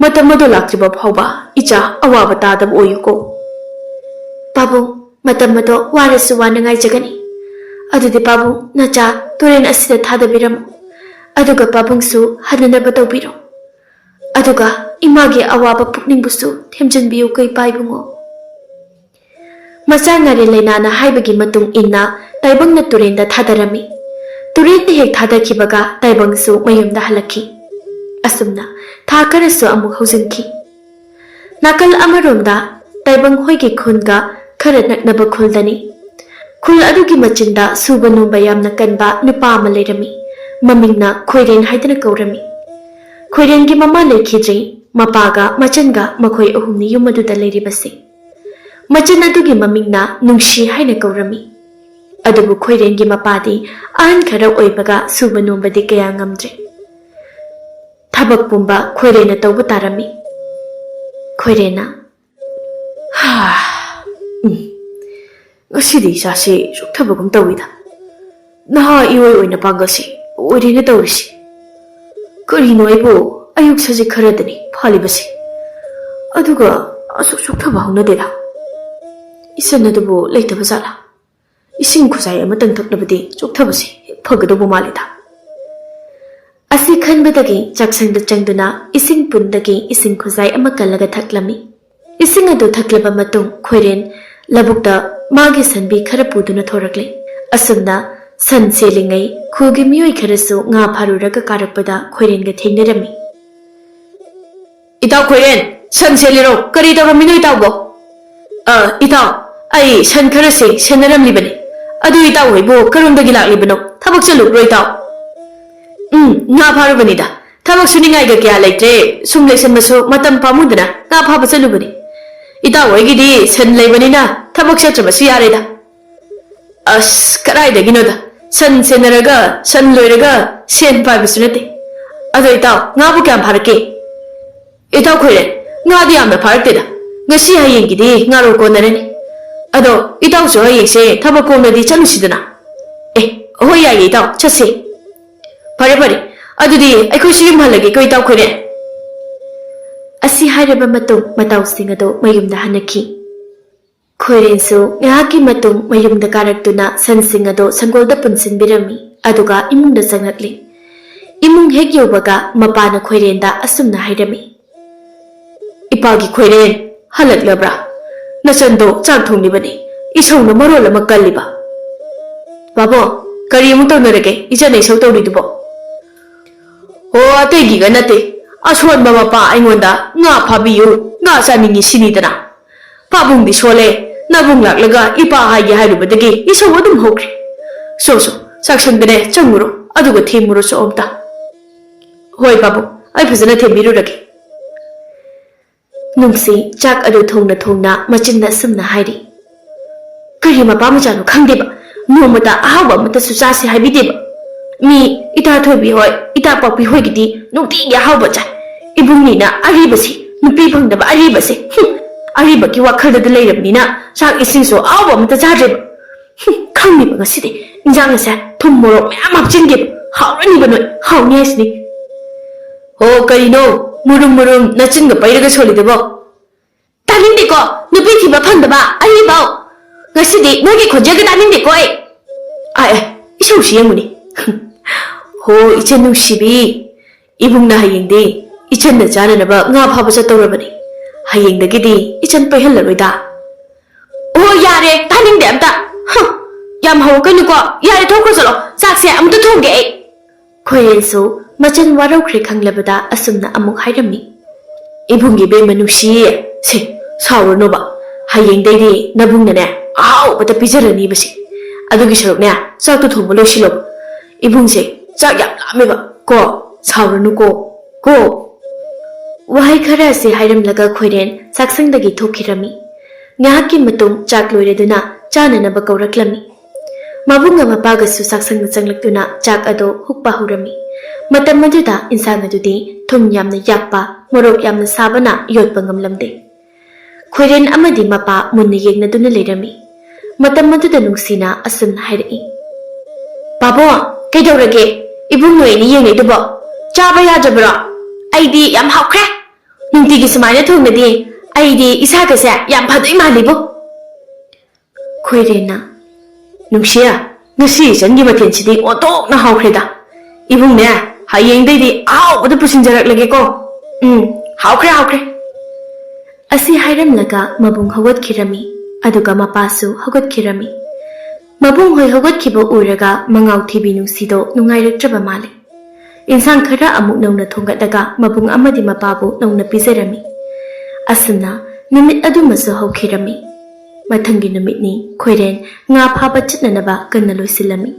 ꯃꯇꯝ ꯑꯗꯨ ꯂꯥꯛꯇ꯭ꯔꯤꯕ ꯐꯥꯎꯕ ꯏꯆꯥ ꯑꯋꯥꯕ ꯇꯥꯗꯕ ꯑꯣꯏꯌꯨꯀꯣ"꯫ "ꯄꯥꯕꯨꯡ, ꯃꯇꯝ ꯑꯗꯣ ꯋꯥꯔꯁꯨ ꯋꯥꯅ ꯉꯥꯏꯖꯒꯅꯤ꯫ ꯑꯗꯨꯗꯤ ꯄꯥꯕꯨꯡ, ꯅꯆꯥ ꯇꯨꯔꯦꯟ ꯑꯁꯤꯗ ꯊꯥꯗꯕꯤꯔꯝꯃꯨ꯫ ꯑꯗꯨꯒ ꯄꯥꯕꯨꯡꯁꯨ ꯍꯟꯅꯅꯕ ꯇꯧꯕꯤꯔꯣ꯫ ꯑꯗꯨꯒ ꯏꯃꯥꯒꯤ ꯑꯋꯥꯕ ꯄꯨꯛꯅꯤꯡꯕꯨꯁꯨ ꯊꯦꯝꯖꯤꯟꯕꯤꯌꯨꯀꯣ, ꯏꯄꯥ ꯏꯕꯨꯡꯉꯣ"꯫ ꯃꯆꯥ ꯉꯥꯔꯤ ꯂꯩꯅꯥꯅ ꯍꯥꯏꯕꯒꯤ ꯃꯇꯨꯡ ꯏꯟꯅ ꯇꯥꯏꯕꯪꯅ ꯇꯨꯔꯦꯟꯗ ꯊꯥꯗꯔꯝꯃꯤ꯫ ꯇꯨꯔꯦꯟꯗ ꯍꯦꯛ ꯊꯥꯗꯈꯤꯕꯒ ꯇꯥꯏꯕꯪꯁꯨ ꯃꯌꯨꯝꯗ ꯍꯜꯂꯛꯈꯤ꯫ ꯑꯁꯨꯝꯅ ꯊꯥ ꯈꯔꯁꯨ ꯑꯃꯨꯛ ꯍꯧꯖꯤꯟꯈꯤ꯫ ꯅꯥꯀꯜ ꯑꯃꯔꯣꯝꯗ ꯇꯥꯏꯕꯪ ꯍꯣꯏꯒꯤ ꯈꯨꯟꯒ ꯈꯔ ꯅꯛꯅꯕ ꯈꯨꯜꯗꯅꯤ꯫ ꯈꯨꯜ ꯑꯗꯨꯒꯤ ꯃꯆꯤꯟꯗ ꯁꯨꯕ ꯅꯣꯝꯕ ꯌꯥꯝꯅ ꯀꯟꯕ ꯅꯨꯄꯥ ꯑꯃ ꯂꯩꯔꯝꯃꯤ꯫ ꯃꯃꯤꯡꯅ ꯈꯣꯏꯔꯦꯟ ꯍꯥꯏꯗꯨꯅ ꯀꯧꯔꯝꯃꯤ꯫ ꯈꯣꯏꯔꯦꯟꯒꯤ ꯃꯃꯥ ꯂꯩꯈꯤꯗ꯭ꯔꯤ꯫ ꯃꯄꯥꯒ ꯃꯆꯟꯒ ꯃꯈꯣꯏ ꯑꯍꯨꯝꯅꯤ ꯌꯨꯝ ꯑꯗꯨꯗ ꯂꯩꯔꯤꯕꯁꯤ꯫ ꯃꯆꯟ ꯑꯗꯨꯒꯤ ꯃꯃꯤꯡꯅ ꯅꯨꯡꯁꯤ ꯍꯥꯏꯅ ꯀꯧꯔꯝꯃꯤ꯫ ꯑꯗꯨꯕꯨ ꯈꯣꯏꯔꯦꯟꯒꯤ ꯃꯄꯥꯗꯤ ꯑꯍꯟ ꯈꯔ ꯑꯣꯏꯕꯒ ꯁꯨꯕ ꯅꯣꯝꯕꯗꯤ ꯀꯌꯥ ꯉꯝꯗ꯭ꯔꯦ꯫ ꯊꯕꯛ ꯄꯨꯝꯕ ꯈꯣꯏꯔꯦꯟꯅ ꯇꯧꯕ ꯇꯥꯔꯝꯃꯤ꯫ ꯈꯣꯏꯔꯦꯟꯅ, "ꯍꯥ, ꯎꯝ, ꯉꯁꯤꯗꯤ ꯏꯁꯥꯁꯦ ꯆꯣꯛꯊꯕꯒꯨꯝ ꯇꯧꯏꯗ꯫ ꯅꯍꯥ ꯏꯑꯣꯏ ꯑꯣꯏꯅ ꯄꯥꯡꯒꯜꯁꯤ ꯑꯣꯏꯔꯦꯅ ꯇꯧꯔꯤꯁꯤ꯫ ꯀꯔꯤꯅꯣ ꯑꯩꯕꯨ ꯑꯌꯨꯛ ꯁꯖꯤꯛ ꯈꯔꯗꯅꯤ ꯐꯥꯜꯂꯤꯕꯁꯤ꯫ ꯑꯗꯨꯒ ꯑꯁꯨꯛ ꯆꯣꯛꯊꯕ ꯍꯧꯅꯗꯦꯗ꯫ ꯏꯆꯟ ꯑꯗꯨꯕꯨ ꯂꯩꯇꯕ ꯖꯥꯠꯂꯥ? ꯏꯁꯤꯡ ꯈꯨꯖꯥꯏ ꯑꯃꯇꯪ ꯊꯛꯂꯕꯗꯤ ꯆꯣꯛꯊꯕꯁꯤ ꯍꯦꯛ ꯐꯒꯗꯧꯕ ꯃꯥꯜꯂꯤꯗ"꯫ ꯑꯁꯤ ꯈꯟꯕꯗꯒꯤ ꯆꯥꯛꯁꯪꯗ ꯆꯪꯗꯨꯅ ꯏꯁꯤꯡ ꯄꯨꯟꯗꯒꯤ ꯏꯁꯤꯡ ꯈꯨꯖꯥꯏ ꯑꯃ ꯀꯜꯂꯒ ꯊꯛꯂꯝꯃꯤ꯫ ꯏꯁꯤꯡ ꯑꯗꯨ ꯊꯛꯂꯕ ꯃꯇꯨꯡ ꯈꯣꯏꯔꯦꯟ ꯂꯧꯕꯨꯛꯇ ꯃꯥꯒꯤ ꯁꯟꯕꯤ ꯈꯔ ꯄꯨꯗꯨꯅ ꯊꯣꯔꯛꯂꯦ꯫ ꯑꯁꯨꯝꯅ ꯁꯟ ꯁꯦꯜꯂꯤꯉꯩ ꯈꯨꯜꯒꯤ ꯃꯤꯑꯣꯏ ꯈꯔꯁꯨ ꯉꯥ ꯐꯥꯔꯨꯔꯒ ꯀꯥꯔꯛꯄꯗ ꯈꯣꯏꯔꯦꯟꯒ ꯊꯦꯡꯅꯔꯝꯃꯤ꯫ "ꯏꯇꯥꯎ ꯈꯣꯏꯔꯦꯟ, ꯁꯟ ꯁꯦꯜꯂꯤꯔꯣ? ꯀꯔꯤ ꯇꯧꯔꯝꯃꯤꯅꯣ ꯏꯇꯥꯎꯕꯣ?" "ꯑ, ꯏꯇꯥꯎ, ꯑꯩ ꯁꯟ ꯈꯔꯁꯦ ꯁꯦꯟꯅꯔꯝꯂꯤꯕꯅꯤ꯫ ꯑꯗꯨ ꯏꯇꯥꯎ ꯍꯣꯏꯕꯨ ꯀꯔꯣꯝꯗꯒꯤ ꯂꯥꯛꯂꯤꯕꯅꯣ? ꯊꯕꯛ ꯆꯠꯂꯨꯕ꯭ꯔꯣ ꯏꯇꯥꯎ?" "ꯎꯝ, ꯉꯥ ꯐꯥꯔꯨꯕꯅꯤꯗ꯫ ꯊꯕꯛ ꯁꯨꯅꯤꯡꯉꯥꯏꯒ ꯀꯌꯥ ꯂꯩꯇ꯭ꯔꯦ꯫ ꯁꯨꯝ ꯂꯩꯁꯟꯕꯁꯨ ꯃꯇꯝ ꯄꯥꯝꯃꯨꯗꯅ ꯉꯥ ꯐꯥꯕ ꯆꯠꯂꯨꯕꯅꯤ꯫ ꯏꯇꯥꯎ ꯍꯣꯏꯒꯤꯗꯤ ꯁꯟ ꯂꯩꯕꯅꯤꯅ ꯊꯕꯛ ꯆꯠꯇ꯭ꯔꯕꯁꯨ ꯌꯥꯔꯦꯗ"꯫ "ꯑꯁ, ꯀꯗꯥꯏꯗꯒꯤꯅꯣꯗ꯫ ꯁꯟ ꯁꯦꯟꯅꯔꯒ, ꯁꯟ ꯂꯣꯏꯔꯒ ꯁꯦꯟ ꯄꯥꯏꯕꯁꯨ ꯅꯠꯇꯦ꯫ ꯑꯗꯣ ꯏꯇꯥꯎ, ꯉꯥꯕꯨ ꯀꯌꯥꯝ ꯐꯥꯔꯛꯀꯦ?" "ꯏꯇꯥꯎ ꯈꯣꯏꯔꯦꯟ, ꯉꯥꯗꯤ ꯌꯥꯝꯅ ꯐꯥꯔꯛꯇꯦꯗ꯫ ꯉꯁꯤ ꯍꯌꯦꯡꯒꯤꯗꯤ ꯉꯥꯔꯣ ꯀꯣꯟꯅꯔꯅꯤ꯫ ꯑꯗꯣ ꯏꯇꯥꯎꯁꯨ ꯍꯌꯦꯡꯁꯦ ꯊꯕꯛ ꯀꯣꯝꯂꯗꯤ ꯆꯠꯂꯨꯁꯤꯗꯅ"꯫ "ꯑꯦ, ꯍꯣꯏ, ꯌꯥꯏꯌꯦ ꯏꯇꯥꯎ, ꯆꯠꯁꯦ"꯫ "ꯐꯔꯦ, ꯐꯔꯦ꯫ ꯑꯗꯨꯗꯤ ꯑꯩꯈꯣꯏꯁꯨ ꯌꯨꯝ ꯍꯜꯂꯒꯦꯀꯣ ꯏꯇꯥꯎ ꯈꯣꯏꯔꯦꯟ"꯫ ꯑꯁꯤ ꯍꯥꯏꯔꯕ ꯃꯇꯨꯡ ꯃꯇꯥꯎꯁꯤꯡ ꯑꯗꯨ ꯃꯌꯨꯝꯗ ꯍꯟꯅꯈꯤ꯫ ꯈꯣꯏꯔꯦꯟꯁꯨ ꯉꯥꯏꯍꯥꯛꯀꯤ ꯃꯇꯨꯡ ꯃꯌꯨꯝꯗ ꯀꯥꯔꯛꯇꯨꯅ ꯁꯟꯁꯤꯡ ꯑꯗꯨ ꯁꯪꯒꯣꯜꯗ ꯄꯨꯟꯁꯤꯟꯕꯤꯔꯝꯃꯤ, ꯑꯗꯨꯒ ꯏꯃꯨꯡꯗ ꯆꯪꯂꯛꯂꯤ꯫ ꯏꯃꯨꯡ ꯍꯦꯛ ꯌꯧꯕꯒ ꯃꯄꯥꯅ ꯈꯣꯏꯔꯦꯟꯗ ꯑꯁꯨꯝꯅ ꯍꯥꯏꯔꯝꯃꯤ, "ꯏꯄꯥꯒꯤ ꯈꯣꯏꯔꯦꯟ, ꯍꯜꯂꯛꯂꯕ꯭ꯔꯥ? ꯅꯆꯟꯗꯣ ꯆꯥꯛ ꯊꯣꯡꯂꯤꯕꯅꯤ꯫ ꯏꯁꯧꯅ ꯃꯔꯣꯜ ꯑꯃ ꯀꯜꯂꯤꯕ"꯫ "ꯕꯥꯕꯣ, ꯀꯔꯤ ꯑꯃꯨꯛ ꯇꯧꯅꯔꯒꯦ ꯏꯆꯟꯅ ꯏꯁꯧ ꯇꯧꯔꯤꯗꯨꯕꯣ?" "ꯑꯣ, ꯑꯇꯩꯒꯤꯒ ꯅꯠꯇꯦ꯫ ꯑꯁꯣꯟꯕ ꯃꯄꯥ ꯑꯩꯉꯣꯟꯗ ꯉꯥ ꯐꯥꯕꯤꯌꯨ, ꯉꯥ ꯆꯥꯅꯤꯡꯉꯤ ꯁꯤꯅꯤꯗꯅ꯫ ꯄꯥꯕꯨꯡꯗꯤ ꯁꯣꯜꯂꯦ, ꯅꯕꯨꯡ ꯂꯥꯛꯂꯒ ꯏꯄꯥ ꯍꯥꯏꯒꯦ ꯍꯥꯏꯔꯨꯕꯗꯒꯤ ꯏꯁꯧ ꯑꯗꯨꯝ ꯍꯧꯈ꯭ꯔꯦ꯫ ꯁꯣ ꯁꯣ, ꯆꯥꯛꯁꯪꯗꯅꯦ ꯆꯪꯉꯨꯔꯣ, ꯑꯗꯨꯒ ꯊꯦꯝꯃꯨꯔꯣ ꯁꯣꯝꯇ꯫ ꯍꯣꯏ ꯄꯥꯕꯨꯡ, ꯑꯩ ꯐꯖꯅ ꯊꯦꯝꯕꯤꯔꯨꯔꯒꯦ꯫ ꯅꯨꯡꯁꯤ ꯆꯥꯛ ꯑꯗꯨ ꯊꯣꯡꯅ ꯊꯣꯡꯅ ꯃꯆꯤꯟꯗ ꯑꯁꯨꯝꯅ ꯍꯥꯏꯔꯤ, "ꯀꯔꯤ ꯃꯄꯥ ꯃꯆꯥꯅꯣ ꯈꯪꯗꯦꯕ, ꯅꯣꯡꯃꯇ ꯑꯍꯥꯎꯕ ꯑꯃꯠꯇꯁꯨ ꯆꯥꯁꯤ ꯍꯥꯏꯕꯤꯗꯦꯕ꯫ ꯃꯤ ꯏꯇꯥ ꯊꯣꯏꯕꯤ ꯍꯣꯏ, ꯏꯇꯥ ꯄꯥꯛꯄꯤ ꯍꯣꯏꯒꯤꯗꯤ ꯅꯨꯡꯇꯤꯒꯤ ꯑꯍꯥꯎꯕ ꯆꯥꯏ꯫ ꯏꯕꯨꯡꯅꯤꯅ ꯑꯔꯤꯕꯁꯤ, ꯅꯨꯄꯤ ꯐꯪꯗꯕ ꯑꯔꯤꯕꯁꯦ, ꯍꯨꯝ, ꯑꯔꯤꯕꯒꯤ ꯋꯥꯈꯜꯗꯗ ꯂꯩꯔꯕꯅꯤꯅ ꯆꯥꯛ ꯏꯁꯤꯡꯁꯨ ꯑꯍꯥꯎꯕ ꯑꯃꯠꯇ ꯆꯥꯗ꯭ꯔꯦꯕ꯫ ꯍꯨꯝ, ꯈꯪꯗꯦꯕ ꯉꯁꯤꯗꯤ ꯏꯟꯖꯥꯡ ꯑꯁꯦ ꯊꯨꯝ ꯃꯣꯔꯣꯛ ꯃꯌꯥꯝ ꯍꯥꯞꯆꯤꯟꯒꯦꯕ꯫ ꯍꯥꯎꯔꯅꯤꯕ ꯅꯣꯏ, ꯍꯥꯎꯅꯤ ꯍꯥꯏꯁꯤꯅꯤ꯫" "ꯍꯣ, ꯀꯔꯤꯅꯣ ꯃꯨꯔꯨꯝ ꯃꯨꯔꯨꯝ ꯅꯆꯤꯟꯒ ꯄꯩꯔꯒ ꯁꯣꯜꯂꯤꯗꯨꯕꯣ?" "ꯇꯥꯅꯤꯡꯗꯦꯀꯣ, ꯅꯨꯄꯤ ꯊꯤꯕ ꯐꯪꯗꯕ ꯑꯔꯤꯕꯧ꯫ ꯉꯁꯤꯗꯤ ꯅꯣꯏꯒꯤ ꯈꯣꯟꯖꯦꯜꯒ ꯇꯥꯅꯤꯡꯗꯦꯀꯣ ꯑꯩ꯫" "ꯑꯥꯏ, ꯑꯥꯏ, ꯏꯁꯧꯁꯤ ꯌꯦꯡꯉꯨꯅꯦ꯫" "ꯍꯣ, ꯏꯆꯟ ꯅꯨꯡꯁꯤꯕꯤ, ꯏꯕꯨꯡꯅ ꯍꯌꯦꯡꯗꯤ ꯏꯆꯟꯅ ꯆꯥꯅꯅꯕ ꯉꯥ ꯐꯥꯕ ꯆꯠꯇꯧꯔꯕꯅꯤ꯫ ꯍꯌꯦꯡꯗꯒꯤꯗꯤ ꯏꯆꯟ ꯄꯩꯍꯜꯂꯔꯣꯏꯗ꯫" "ꯑꯣ, ꯌꯥꯔꯦ, ꯇꯥꯅꯤꯡꯗꯦ ꯑꯝꯇ꯫ ꯍꯨꯝ, ꯌꯥꯝ ꯍꯧꯔꯛꯀꯅꯨꯀꯣ꯫ ꯌꯥꯔꯦ, ꯊꯣꯛꯈ꯭ꯔꯣ ꯆꯠꯂꯣ꯫ ꯆꯥꯛꯁꯦ ꯑꯃꯨꯛꯇ ꯊꯣꯡꯒꯦ ꯑꯩ꯫" ꯈꯣꯏꯔꯦꯟꯁꯨ ꯃꯆꯟ ꯋꯥꯔꯧꯈ꯭ꯔꯦ ꯈꯪꯂꯕꯗ ꯑꯁꯨꯝꯅ ꯑꯃꯨꯛ ꯍꯥꯏꯔꯝꯃꯤ, "ꯏꯕꯨꯡꯒꯤ ꯏꯕꯦꯝꯃ ꯅꯨꯡꯁꯤꯌꯦ, ꯁꯦ, ꯁꯥꯎꯔꯅꯣꯕ꯫ ꯍꯌꯦꯡꯗꯩꯗꯤ ꯅꯕꯨꯡꯅꯅꯦ ꯑꯍꯥꯎꯕꯗ ꯄꯤꯖꯔꯅꯤꯕꯁꯦ꯫ ꯑꯗꯨꯒꯤ ꯁꯔꯨꯛꯅꯦ, ꯆꯥꯛꯇꯣ ꯊꯣꯡꯕ ꯂꯣꯏꯁꯤꯜꯂꯣ꯫ ꯏꯕꯨꯡꯁꯦ ꯆꯥꯛ ꯌꯥꯝ ꯂꯥꯝꯃꯦꯕ, ꯀꯣ, ꯁꯥꯎꯔꯅꯨꯀꯣ, ꯀꯣ꯫" ꯋꯥꯍꯩ ꯈꯔ ꯑꯁꯤ ꯍꯥꯏꯔꯝꯂꯒ ꯈꯣꯏꯔꯦꯟ ꯆꯥꯛꯁꯪꯗꯒꯤ ꯊꯣꯛꯈꯤꯔꯝꯃꯤ꯫ ꯉꯥꯏꯍꯥꯛꯀꯤ ꯃꯇꯨꯡ ꯆꯥꯛ ꯂꯣꯏꯔꯗꯨꯅ ꯆꯥꯅꯅꯕ ꯀꯧꯔꯛꯂꯝꯃꯤ꯫ ꯃꯕꯨꯡꯒ ꯃꯄꯥꯒꯁꯨ ꯆꯥꯛꯁꯪꯗ ꯆꯪꯂꯛꯇꯨꯅ ꯆꯥꯛ ꯑꯗꯨ ꯍꯨꯛꯄ ꯍꯧꯔꯝꯃꯤ꯫ ꯃꯇꯝ ꯑꯗꯨꯗ ꯏꯟꯁꯥꯡ ꯑꯗꯨꯗꯤ ꯊꯨꯝ ꯌꯥꯝꯅ ꯌꯥꯛꯄ, ꯃꯣꯔꯣꯛ ꯌꯥꯝꯅ ꯁꯥꯕꯅ ꯌꯣꯠꯄ ꯉꯝꯂꯝꯗꯦ꯫ ꯈꯣꯏꯔꯦꯟ ꯑꯃꯗꯤ ꯃꯄꯥ ꯃꯨꯟꯅ ꯌꯦꯡꯅꯗꯨꯅ ꯂꯩꯔꯝꯃꯤ꯫ ꯃꯇꯝ ꯑꯗꯨꯗ ꯅꯨꯡꯁꯤꯅ ꯑꯁꯨꯝꯅ ꯍꯥꯏꯔꯛꯏ, "ꯄꯥꯕꯨꯡ, ꯀꯩꯗꯧꯔꯒꯦ? ꯏꯕꯨꯡ ꯅꯣꯏ ꯑꯅꯤ ꯌꯦꯡꯅꯩꯗꯨꯕꯣ? ꯆꯥꯕ ꯌꯥꯗ꯭ꯔꯕ꯭ꯔꯣ? ꯑꯩꯗꯤ ꯌꯥꯝ ꯍꯥꯎꯈ꯭ꯔꯦ꯫ ꯅꯨꯡꯇꯤꯒꯤ ꯁꯨꯃꯥꯏꯅ ꯊꯣꯡꯅꯗꯤ ꯑꯩꯗꯤ ꯏꯁꯥꯒꯁꯦ ꯌꯥꯝ ꯐꯗꯣꯏ ꯃꯥꯜꯂꯤꯕꯨ꯫" ꯈꯣꯏꯔꯦꯟꯅ, "ꯅꯨꯡꯁꯤꯌꯦ, ꯉꯁꯤ ꯏꯆꯟꯒꯤ ꯃꯊꯦꯜꯁꯤꯗꯤ ꯑꯣꯟꯊꯣꯛꯅ ꯍꯥꯎꯈ꯭ꯔꯦꯗ꯫ ꯏꯕꯨꯡꯅꯦ, ꯍꯌꯦꯡꯗꯩꯗꯤ ꯑꯍꯥꯎꯕꯗ ꯄꯨꯁꯤꯟꯖꯔꯛꯂꯒꯦꯀꯣ꯫ ꯎꯝ, ꯍꯥꯎꯈ꯭ꯔꯦ, ꯍꯥꯎꯈ꯭ꯔꯦ꯫" ꯑꯁꯤ ꯍꯥꯏꯔꯝꯂꯒ ꯃꯕꯨꯡ ꯍꯧꯒꯠꯈꯤꯔꯝꯃꯤ, ꯑꯗꯨꯒ ꯃꯄꯥꯁꯨ ꯍꯧꯒꯠꯈꯤꯔꯝꯃꯤ꯫ ꯃꯕꯨꯡ ꯍꯣꯏ ꯍꯧꯒꯠꯈꯤꯕ ꯎꯔꯒ ꯃꯉꯥꯎ ꯊꯤꯕꯤ ꯅꯨꯡꯁꯤꯗꯣ ꯅꯨꯡꯉꯥꯏꯔꯛꯇ꯭ꯔꯕ ꯃꯥꯜꯂꯦ꯫ ꯏꯟꯁꯥꯡ ꯈꯔ ꯑꯃꯨꯛ ꯅꯧꯅ ꯊꯣꯡꯒꯠꯂꯒ ꯃꯕꯨꯡ ꯑꯃꯗꯤ ꯃꯄꯥꯕꯨ ꯅꯧꯅ ꯄꯤꯖꯔꯝꯃꯤ꯫ ꯑꯁꯨꯝꯅ ꯅꯨꯃꯤꯠ ꯑꯗꯨꯃꯁꯨ ꯍꯧꯈꯤꯔꯝꯃꯤ꯫ ꯃꯊꯪꯒꯤ ꯅꯨꯃꯤꯠꯅꯤ ꯈꯣꯏꯔꯦꯟ ꯉꯥ ꯐꯥꯕ ꯆꯠꯅꯅꯕ ꯀꯟꯅ ꯂꯣꯏꯁꯤꯜꯂꯝꯃꯤ꯫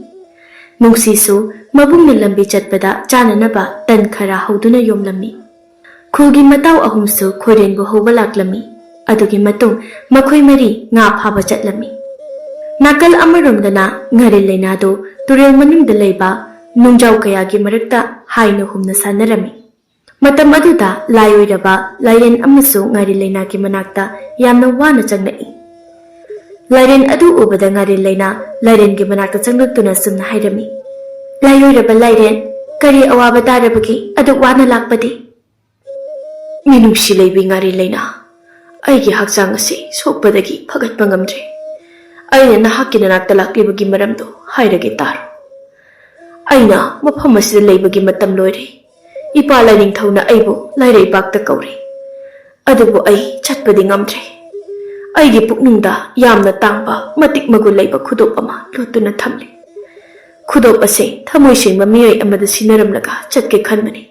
ꯅꯨꯡꯁꯤꯁꯨ ꯃꯕꯨꯡꯅ ꯂꯝꯕꯤ ꯆꯠꯄꯗ ꯆꯥꯅꯅꯕ ꯇꯟ ꯈꯔ ꯍꯧꯗꯨꯅ ꯌꯣꯝꯂꯝꯃꯤ꯫ ꯈꯨꯜꯒꯤ ꯃꯇꯥꯎ ꯑꯍꯨꯝꯁꯨ ꯈꯣꯏꯔꯦꯟꯕꯨ ꯍꯧꯕ ꯂꯥꯛꯂꯝꯃꯤ꯫ ꯑꯗꯨꯒꯤ ꯃꯇꯨꯡ ꯃꯈꯣꯏ ꯃꯔꯤ ꯉꯥ ꯐꯥꯕ ꯆꯠꯂꯝꯃꯤ꯫ ꯅꯥꯀꯜ ꯑꯃꯔꯣꯝꯗꯅ ꯉꯥꯔꯦꯜ ꯂꯩꯅꯥꯗꯨ ꯇꯨꯔꯦꯜ ꯃꯅꯨꯡꯗ ꯂꯩꯕ ꯅꯨꯡꯖꯥꯎ ꯀꯌꯥꯒꯤ ꯃꯔꯛꯇ ꯍꯥꯏꯅ ꯍꯨꯝꯅ ꯁꯥꯟꯅꯔꯝꯃꯤ꯫ ꯃꯇꯝ ꯑꯗꯨꯗ ꯂꯥꯏ ꯑꯣꯏꯔꯕ ꯂꯥꯏꯔꯦꯟ ꯑꯃꯁꯨ ꯉꯥꯔꯦꯜ ꯂꯩꯅꯥꯒꯤ ꯃꯅꯥꯛꯇ ꯌꯥꯝꯅ ꯋꯥꯅ ꯆꯪꯂꯛꯏ꯫ ꯂꯥꯏꯔꯦꯟ ꯑꯗꯨ ꯎꯕꯗ ꯉꯥꯔꯦꯜ ꯂꯩꯅꯥ ꯂꯥꯏꯔꯦꯟꯒꯤ ꯃꯅꯥꯛꯇ ꯆꯪꯂꯛꯇꯨꯅ ꯁꯨꯝꯅ ꯍꯥꯏꯔꯝꯃꯤ, "ꯂꯥꯏ ꯑꯣꯏꯔꯕ ꯂꯥꯏꯔꯦꯟ, ꯀꯔꯤ ꯑꯋꯥꯕ ꯇꯥꯔꯕꯒꯦ ꯑꯗꯨꯛ ꯋꯥꯅ ꯂꯥꯛꯄꯗꯤ?" "ꯃꯤꯅꯨꯡꯁꯤ ꯂꯩꯕꯤ ꯉꯥꯔꯦꯜ ꯂꯩꯅꯥ, ꯑꯩꯒꯤ ꯍꯛꯆꯥꯡ ꯑꯁꯤ ꯁꯣꯛꯄꯗꯒꯤ ꯐꯒꯠꯄ ꯉꯝꯗ꯭ꯔꯦ꯫ ꯑꯩꯅ ꯅꯍꯥꯛꯀꯤ ꯅꯅꯥꯛꯇ ꯂꯥꯛꯂꯤꯕꯒꯤ ꯃꯔꯝꯗꯣ ꯍꯥꯏꯔꯒꯦ ꯇꯥꯔꯣ꯫ ꯑꯩꯅ ꯃꯐꯝ ꯑꯁꯤꯗ ꯂꯩꯕꯒꯤ ꯃꯇꯝ ꯂꯣꯏꯔꯦ꯫ ꯏꯄꯥ ꯂꯥꯏꯅꯤꯡꯊꯧꯅ ꯑꯩꯕꯨ ꯂꯥꯏꯔꯩꯕꯥꯛꯇ ꯀꯧꯔꯦ꯫ ꯑꯗꯨꯕꯨ ꯑꯩ ꯆꯠꯄꯗꯤ ꯉꯝꯗ꯭ꯔꯦ꯫ ꯑꯩꯒꯤ ꯄꯨꯛꯅꯨꯡꯗ ꯌꯥꯝꯅ ꯇꯥꯡꯕ, ꯃꯇꯤꯛ ꯃꯒꯨꯟ ꯂꯩꯕ ꯈꯨꯗꯣꯞ ꯑꯃ ꯂꯣꯠꯇꯨꯅ ꯊꯝꯂꯦ꯫ ꯈꯨꯗꯣꯞ ꯑꯁꯤ ꯊꯃꯣꯏ ꯁꯦꯡꯕ ꯃꯤꯑꯣꯏ ꯑꯃꯗ ꯁꯤꯟꯅꯔꯝꯂꯒ ꯆꯠꯀꯦ ꯈꯟꯕꯅꯤ꯫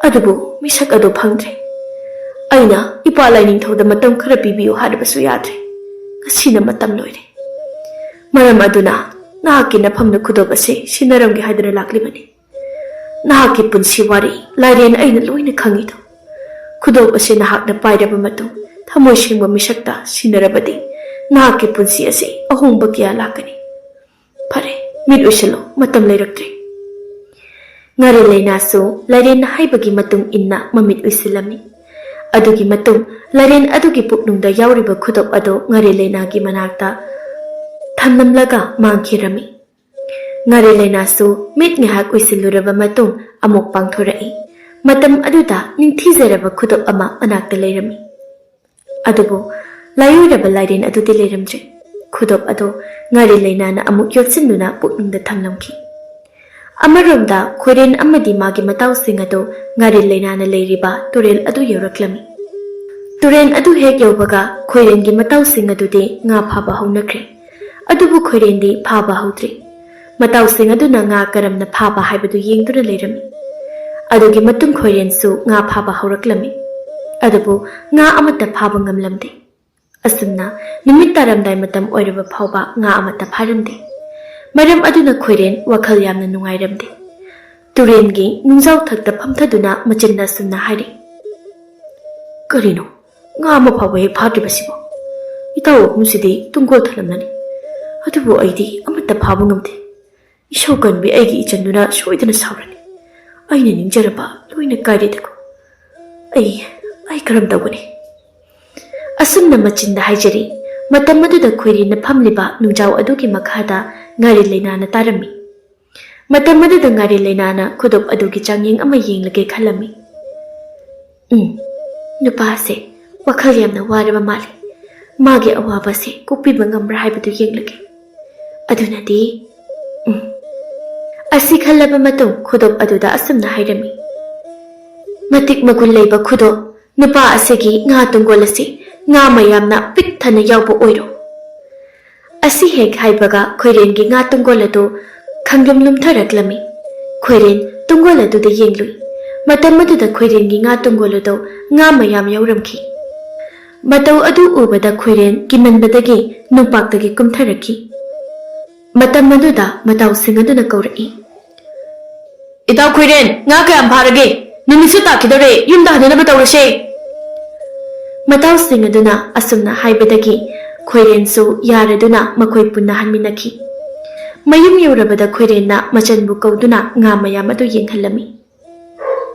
ꯑꯗꯨꯕꯨ ꯃꯤꯁꯛ ꯑꯗꯨ ꯐꯪꯗ꯭ꯔꯦ꯫ ꯑꯩꯅ ꯏꯄꯥ ꯂꯥꯏꯅꯤꯡꯊꯧꯗ ꯃꯇꯝ ꯈꯔ ꯄꯤꯕꯤꯌꯨ ꯍꯥꯏꯔꯕꯁꯨ ꯌꯥꯗ꯭ꯔꯦ꯫ ꯉꯁꯤꯅ ꯃꯇꯝ ꯂꯣꯏꯔꯦ꯫ ꯃꯔꯝ ꯑꯗꯨꯅ ꯅꯍꯥꯛꯀꯤ ꯅꯐꯝꯗ ꯈꯨꯗꯣꯞ ꯑꯁꯤ ꯁꯤꯟꯅꯔꯝꯒꯦ ꯍꯥꯏꯗꯨꯅ ꯂꯥꯛꯂꯤꯕꯅꯤ꯫ ꯅꯍꯥꯛꯀꯤ ꯄꯨꯟꯁꯤ ꯋꯥꯔꯤ ꯂꯥꯏꯔꯦꯟ ꯑꯩꯅ ꯂꯣꯏꯅ ꯈꯪꯉꯤꯗꯣ꯫ ꯈꯨꯗꯣꯞ ꯑꯁꯤ ꯅꯍꯥꯛꯅ ꯄꯥꯏꯔꯕ ꯃꯇꯨꯡ ꯊꯃꯣꯏ ꯁꯦꯡꯕ ꯃꯤꯁꯛꯇ ꯁꯤꯟꯅꯔꯕꯗꯤ ꯅꯍꯥꯛꯀꯤ ꯄꯨꯟꯁꯤ ꯑꯁꯤ ꯑꯍꯣꯡꯕ ꯀꯌꯥ ꯂꯥꯛꯀꯅꯤ꯫ ꯐꯔꯦ, ꯃꯤꯠ ꯎꯏꯁꯤꯜꯂꯣ, ꯃꯇꯝ ꯂꯩꯔꯛꯇ꯭ꯔꯦ꯫" ꯉꯥꯔꯦꯜ ꯂꯩꯅꯥꯁꯨ ꯂꯥꯏꯔꯦꯟꯅ ꯍꯥꯏꯕꯒꯤ ꯃꯇꯨꯡ ꯏꯟꯅ ꯃꯃꯤꯠ ꯎꯏꯁꯤꯜꯂꯝꯃꯤ꯫ ꯑꯗꯨꯒꯤ ꯃꯇꯨꯡ ꯂꯥꯏꯔꯦꯟ ꯑꯗꯨꯒꯤ ꯄꯨꯛꯅꯨꯡꯗ ꯌꯥꯎꯔꯤꯕ ꯈꯨꯗꯣꯞ ꯑꯗꯨ ꯉꯥꯔꯦꯜ ꯂꯩꯅꯥꯒꯤ ꯃꯅꯥꯛꯇ ꯊꯝꯂꯝꯂꯒ ꯃꯥꯡꯈꯤꯔꯝꯃꯤ꯫ ꯉꯥꯔꯦꯜ ꯂꯩꯅꯥꯁꯨ ꯃꯤꯠ ꯉꯥꯏꯍꯥꯛ ꯎꯏꯁꯤꯜꯂꯨꯔꯕ ꯃꯇꯨꯡ ꯑꯃꯨꯛ ꯄꯥꯡꯊꯣꯔꯛꯏ꯫ ꯃꯇꯝ ꯑꯗꯨꯗ ꯅꯤꯡꯊꯤꯖꯔꯕ ꯈꯨꯗꯣꯞ ꯑꯃ ꯃꯅꯥꯛꯇ ꯂꯩꯔꯝꯃꯤ꯫ ꯑꯗꯨꯕꯨ ꯂꯥꯏꯑꯣꯏꯔꯕ ꯂꯥꯏꯔꯦꯟ ꯑꯗꯨꯗꯤ ꯂꯩꯔꯝꯗ꯭ꯔꯦ꯫ ꯈꯨꯗꯣꯞ ꯑꯗꯨ ꯉꯥꯔꯦꯜ ꯂꯩꯅꯥꯅ ꯑꯃꯨꯛ ꯌꯣꯠꯁꯤꯟꯗꯨꯅ ꯄꯨꯛꯅꯨꯡꯗ ꯊꯝꯂꯝꯈꯤ꯫ ꯑꯃꯔꯣꯝꯗ ꯈꯣꯏꯔꯦꯟ ꯑꯃꯗꯤ ꯃꯥꯒꯤ ꯃꯇꯥꯎꯁꯤꯡ ꯑꯗꯨ ꯉꯥꯔꯦꯜ ꯂꯩꯅꯥꯅ ꯂꯩꯔꯤꯕ ꯇꯨꯔꯦꯜ ꯑꯗꯨ ꯌꯧꯔꯛꯂꯝꯃꯤ꯫ ꯇꯨꯔꯦꯜ ꯑꯗꯨ ꯍꯦꯛ ꯌꯧꯕꯒ ꯈꯣꯏꯔꯦꯟꯒꯤ ꯃꯇꯥꯎꯁꯤꯡ ꯑꯗꯨꯗꯤ ꯉꯥ ꯐꯥꯕ ꯍꯧꯅꯈ꯭ꯔꯦ꯫ ꯑꯗꯨꯕꯨ ꯈꯣꯏꯔꯦꯟꯗꯤ ꯐꯥꯕ ꯍꯧꯗ꯭ꯔꯤ꯫ ꯃꯇꯥꯎꯁꯤꯡ ꯑꯗꯨꯅ ꯉꯥ ꯀꯔꯝꯅ ꯐꯥꯕ ꯍꯥꯏꯕꯗꯨ ꯌꯦꯡꯗꯨꯅ ꯂꯩꯔꯝꯃꯤ꯫ ꯑꯗꯨꯒꯤ ꯃꯇꯨꯡ ꯈꯣꯏꯔꯦꯟꯁꯨ ꯉꯥ ꯐꯥꯕ ꯍꯧꯔꯛꯂꯝꯃꯤ꯫ ꯑꯗꯨꯕꯨ ꯉꯥ ꯑꯃꯠꯇ ꯐꯥꯕ ꯉꯝꯂꯝꯗꯦ꯫ ꯑꯁꯨꯝꯅ ꯅꯨꯃꯤꯠ ꯇꯥꯔꯝꯗꯥꯏ ꯃꯇꯝ ꯑꯣꯏꯔꯕ ꯐꯥꯎꯕ ꯉꯥ ꯑꯃꯠꯇ ꯐꯥꯔꯝꯗꯦ꯫ ꯃꯔꯝ ꯑꯗꯨꯅ ꯈꯣꯏꯔꯦꯟ ꯋꯥꯈꯜ ꯌꯥꯝꯅ ꯅꯨꯡꯉꯥꯏꯔꯝꯗꯦ꯫ ꯇꯨꯔꯦꯟꯒꯤ ꯅꯨꯡꯖꯥꯎ ꯊꯛꯇ ꯐꯝꯊꯗꯨꯅ ꯃꯆꯤꯟꯅ ꯑꯁꯨꯝꯅ ꯍꯥꯏꯔꯤ, "ꯀꯔꯤꯅꯣ? ꯉꯥ ꯑꯃ ꯐꯥꯎꯕ ꯍꯦꯛ ꯐꯥꯗ꯭ꯔꯤꯕꯁꯤꯕꯣ? ꯏꯇꯥꯎ ꯑꯍꯨꯝꯁꯤꯗꯤ ꯇꯨꯡꯒꯣꯜ ꯊꯜꯂꯝꯂꯅꯤ, ꯑꯗꯨꯕꯨ ꯑꯩꯗꯤ ꯑꯃꯠꯇ ꯐꯥꯕ ꯉꯝꯗꯦ꯫ ꯏꯁꯧ ꯀꯟꯕꯤ ꯑꯩꯒꯤ ꯏꯆꯟꯗꯨꯅ ꯁꯣꯏꯗꯅ ꯁꯥꯎꯔꯅꯤ꯫ ꯑꯩꯅ ꯅꯤꯡꯖꯔꯝꯕ ꯂꯣꯏꯅ ꯀꯥꯏꯔꯦꯗꯀꯣ꯫ ꯑꯩ, ꯑꯩ ꯀꯔꯝ ꯇꯧꯒꯅꯤ?" ꯑꯁꯨꯝꯅ ꯃꯆꯤꯟꯗ ꯍꯥꯏꯖꯔꯤ꯫ ꯃꯇꯝ ꯑꯗꯨꯗ ꯈꯣꯏꯔꯦꯟꯅ ꯐꯝꯂꯤꯕ ꯅꯨꯡꯖꯥꯎ ꯑꯗꯨꯒꯤ ꯃꯈꯥꯗ ꯉꯥꯔꯦꯜ ꯂꯩꯅꯥꯅ ꯇꯥꯔꯝꯃꯤ꯫ ꯃꯇꯝ ꯑꯗꯨꯗ ꯉꯥꯔꯦꯜ ꯂꯩꯅꯥꯅ ꯈꯨꯗꯣꯞ ꯑꯗꯨꯒꯤ ꯆꯥꯡꯌꯦꯡ ꯑꯃ ꯌꯦꯡꯂꯒꯦ ꯈꯜꯂꯝꯃꯤ꯫ "ꯎꯝ, ꯅꯨꯄꯥꯁꯦ ꯋꯥꯈꯜ ꯌꯥꯝꯅ ꯋꯥꯔꯕ ꯃꯥꯜꯂꯤ꯫ ꯃꯥꯒꯤ ꯑꯋꯥꯕꯁꯦ ꯀꯣꯛꯄꯤꯕ ꯉꯝꯕ꯭ꯔꯥ ꯍꯥꯏꯕꯗꯨ ꯌꯦꯡꯂꯒꯦ꯫ ꯑꯗꯨꯅꯗꯤ, ꯎꯝ꯫" ꯑꯁꯤ ꯈꯜꯂꯕ ꯃꯇꯨꯡ ꯈꯨꯗꯣꯞ ꯑꯗꯨꯗ ꯑꯁꯨꯝꯅ ꯍꯥꯏꯔꯝꯃꯤ, "ꯃꯇꯤꯛ ꯃꯒꯨꯟ ꯂꯩꯕ ꯈꯨꯗꯣꯞ, ꯅꯨꯄꯥ ꯑꯁꯤꯒꯤ ꯉꯥ ꯇꯨꯡꯒꯣꯜ ꯑꯁꯤ ꯉꯥ ꯃꯌꯥꯝꯅ ꯄꯤꯛ ꯊꯟꯅ ꯌꯥꯎꯕ ꯑꯣꯏꯔꯣ꯫" ꯑꯁꯤ ꯍꯦꯛ ꯍꯥꯏꯕꯒ ꯈꯣꯏꯔꯦꯟꯒꯤ ꯉꯥ ꯇꯨꯡꯒꯣꯜ ꯑꯗꯨ ꯈꯪꯂꯨꯝ ꯂꯨꯝꯊꯔꯛꯂꯝꯃꯤ꯫ ꯈꯣꯏꯔꯦꯟ ꯇꯨꯡꯒꯣꯜ ꯑꯗꯨꯗ ꯌꯦꯡꯂꯨꯏ꯫ ꯃꯇꯝ ꯑꯗꯨꯗ ꯈꯣꯏꯔꯦꯟꯒꯤ ꯉꯥ ꯇꯨꯡꯒꯣꯜ ꯑꯗꯨ ꯉꯥ ꯃꯌꯥꯝ ꯌꯥꯎꯔꯝꯈꯤ꯫ ꯃꯇꯧ ꯑꯗꯨ ꯎꯕꯗ ꯈꯣꯏꯔꯦꯟ ꯀꯤꯃꯟꯕꯗꯒꯤ ꯅꯨꯡꯄꯥꯛꯇꯒꯤ ꯀꯨꯝꯊꯔꯛꯈꯤ꯫ ꯃꯇꯝ ꯑꯗꯨꯗ ꯃꯇꯥꯎꯁꯤꯡ ꯑꯗꯨꯅ ꯀꯧꯔꯛꯏ, "ꯏꯇꯥꯎ ꯈꯣꯏꯔꯦꯟ, ꯉꯥ ꯀꯌꯥꯝ ꯐꯥꯔꯒꯦ? ꯅꯨꯃꯤꯠꯁꯨ ꯇꯥꯈꯤꯗꯧꯔꯦ, ꯌꯨꯝꯗ ꯍꯟꯅꯅꯕ ꯇꯧꯔꯁꯦ꯫" ꯃꯇꯥꯎꯁꯤꯡ ꯑꯗꯨꯅ ꯑꯁꯨꯝꯅ ꯍꯥꯏꯕꯗꯒꯤ ꯈꯣꯏꯔꯦꯟꯁꯨ ꯌꯥꯔꯗꯨꯅ ꯃꯈꯣꯏ ꯄꯨꯟꯅ ꯍꯟꯃꯤꯟꯅꯈꯤ꯫ ꯃꯌꯨꯝ ꯌꯧꯔꯕꯗ ꯈꯣꯏꯔꯦꯟꯅ ꯃꯆꯟꯕꯨ ꯀꯧꯗꯨꯅ ꯉꯥ ꯃꯌꯥꯝ ꯑꯗꯨ ꯌꯦꯡꯍꯜꯂꯝꯃꯤ꯫